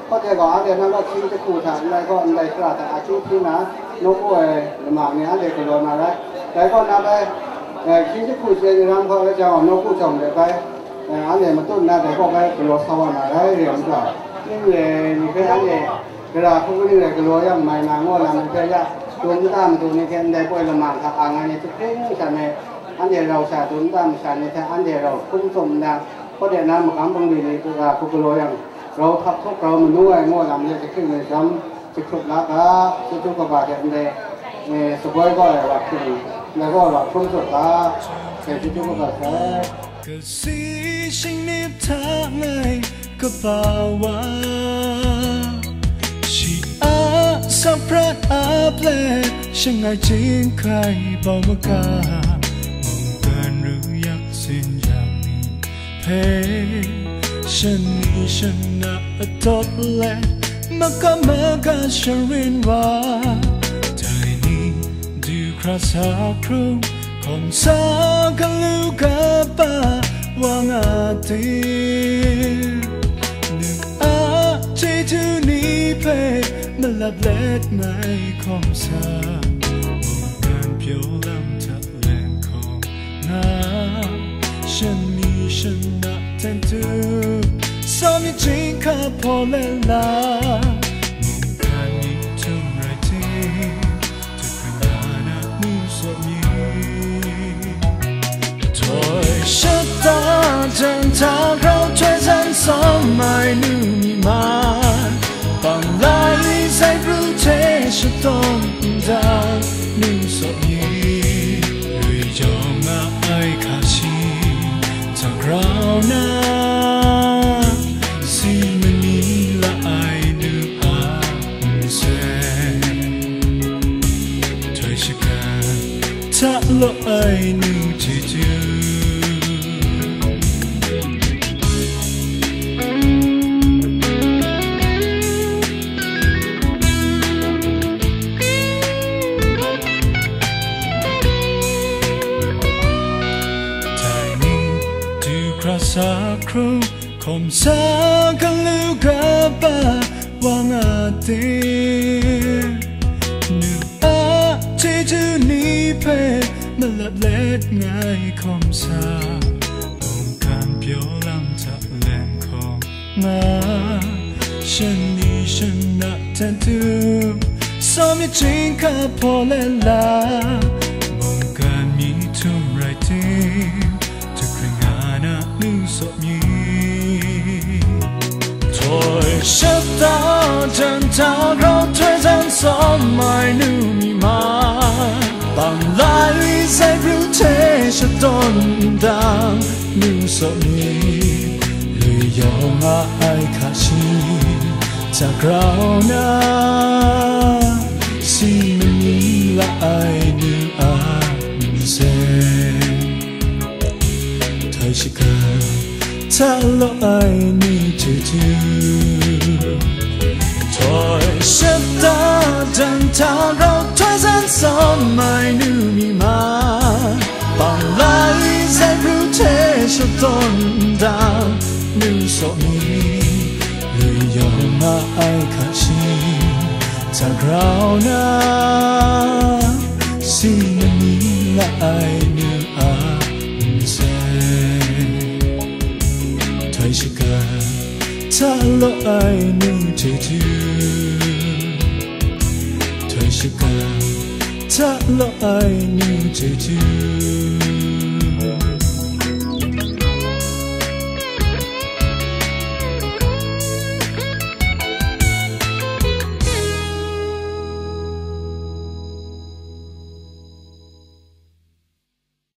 hpawt de gaw, anhte nang gaw hkying jahku hta, ndai gaw ndai shara hta akyu hpyi na, nawku ai lamang ni anhte galaw na rai. Dai gaw, na bai, eh, hkying jahku chye ni ram hkawt rai jang gaw, nawku jawng de bai, eh, anhte matut nna dai gaw bai galaw sa wa na rai, re ai majaw, ning re ni hpe anhte gara hku kaning rai galaw yang mai na ngaw lam ni hpe ya, dum nta madu ni hte ndai poi lamang hta ang ai ni jahpring sha me, anhte rau sha dum nta masha ni hte anhte rau hkrum tsum nna, hpawt de na magam bungli ni gara hku galaw yang, grau hkap hkawk grau manu ai ngaw lam de jahkring ai jam jahkrup la ga, chyeju kaba hte ndai, eh, shaboi gaw ai wa hkring, ndai gaw wa hkrum tsut ga, sai chyeju kaba sai. Kasi shingmyit hta ngai kaba wa, shi a saprat a ple shangai chyinghkai bau maga, mungkan ru yak sin yang ni hpe, shani shana atawt let, makam maga sharin wa, dai ni du hkra sa hkrung, hkawm sa galu kaba wa nga ting, nu a chyeju ni hpe malap let ngai hkawm sa, mungkan pyaw lam hta leng hkawm nga, shani shana hten tu, sawm myit chyinghka hpaw let la, mungkan myihtun rai ting, jahkring na na nu sawp myit. Toi shata jan hta grau htoi zan sawm ai nu mi man, bang lai sai pru hte shadawn ndan nu sawp myit. Lui yawng nga ai hka shi, hta grau na, si mani la ai nu a nsen, htoi shagan hta law ai nu chyeju. Dai ni du hkra sa hkrung, hkawm sa galu kaba wa nga ting, nu a chyeju ni hpe malap let ngai hkawm sa, mungkan pyaw lam hta leng hkawm nga, shani shana hten tu, sawm myit chyinghka hpaw let la, mungkan myihtun rai ting, jahkring nga na nu sawp myit. Htoi shata jan hta grau htoi zan sawm ai nu mi man, bang lai sai pru hte shadawn ndan nu sawp myit. Lui yawng nga ai hka shi, hta grau na, si mani la ai nu a nsen, htoi shagan hta law ai ni chyeju. Htoi shata jan hta grau htoi zan sawm ai nu mi man, bang lai sai pru hte shadawn ndan nu sawp myit. Lui yawng Nga ai hka shi, hta grau na, sing mani la ai nu a nsai. Htoi shaga, hta law ai nu hte du, htoi shaga, hta law ai nu hte du.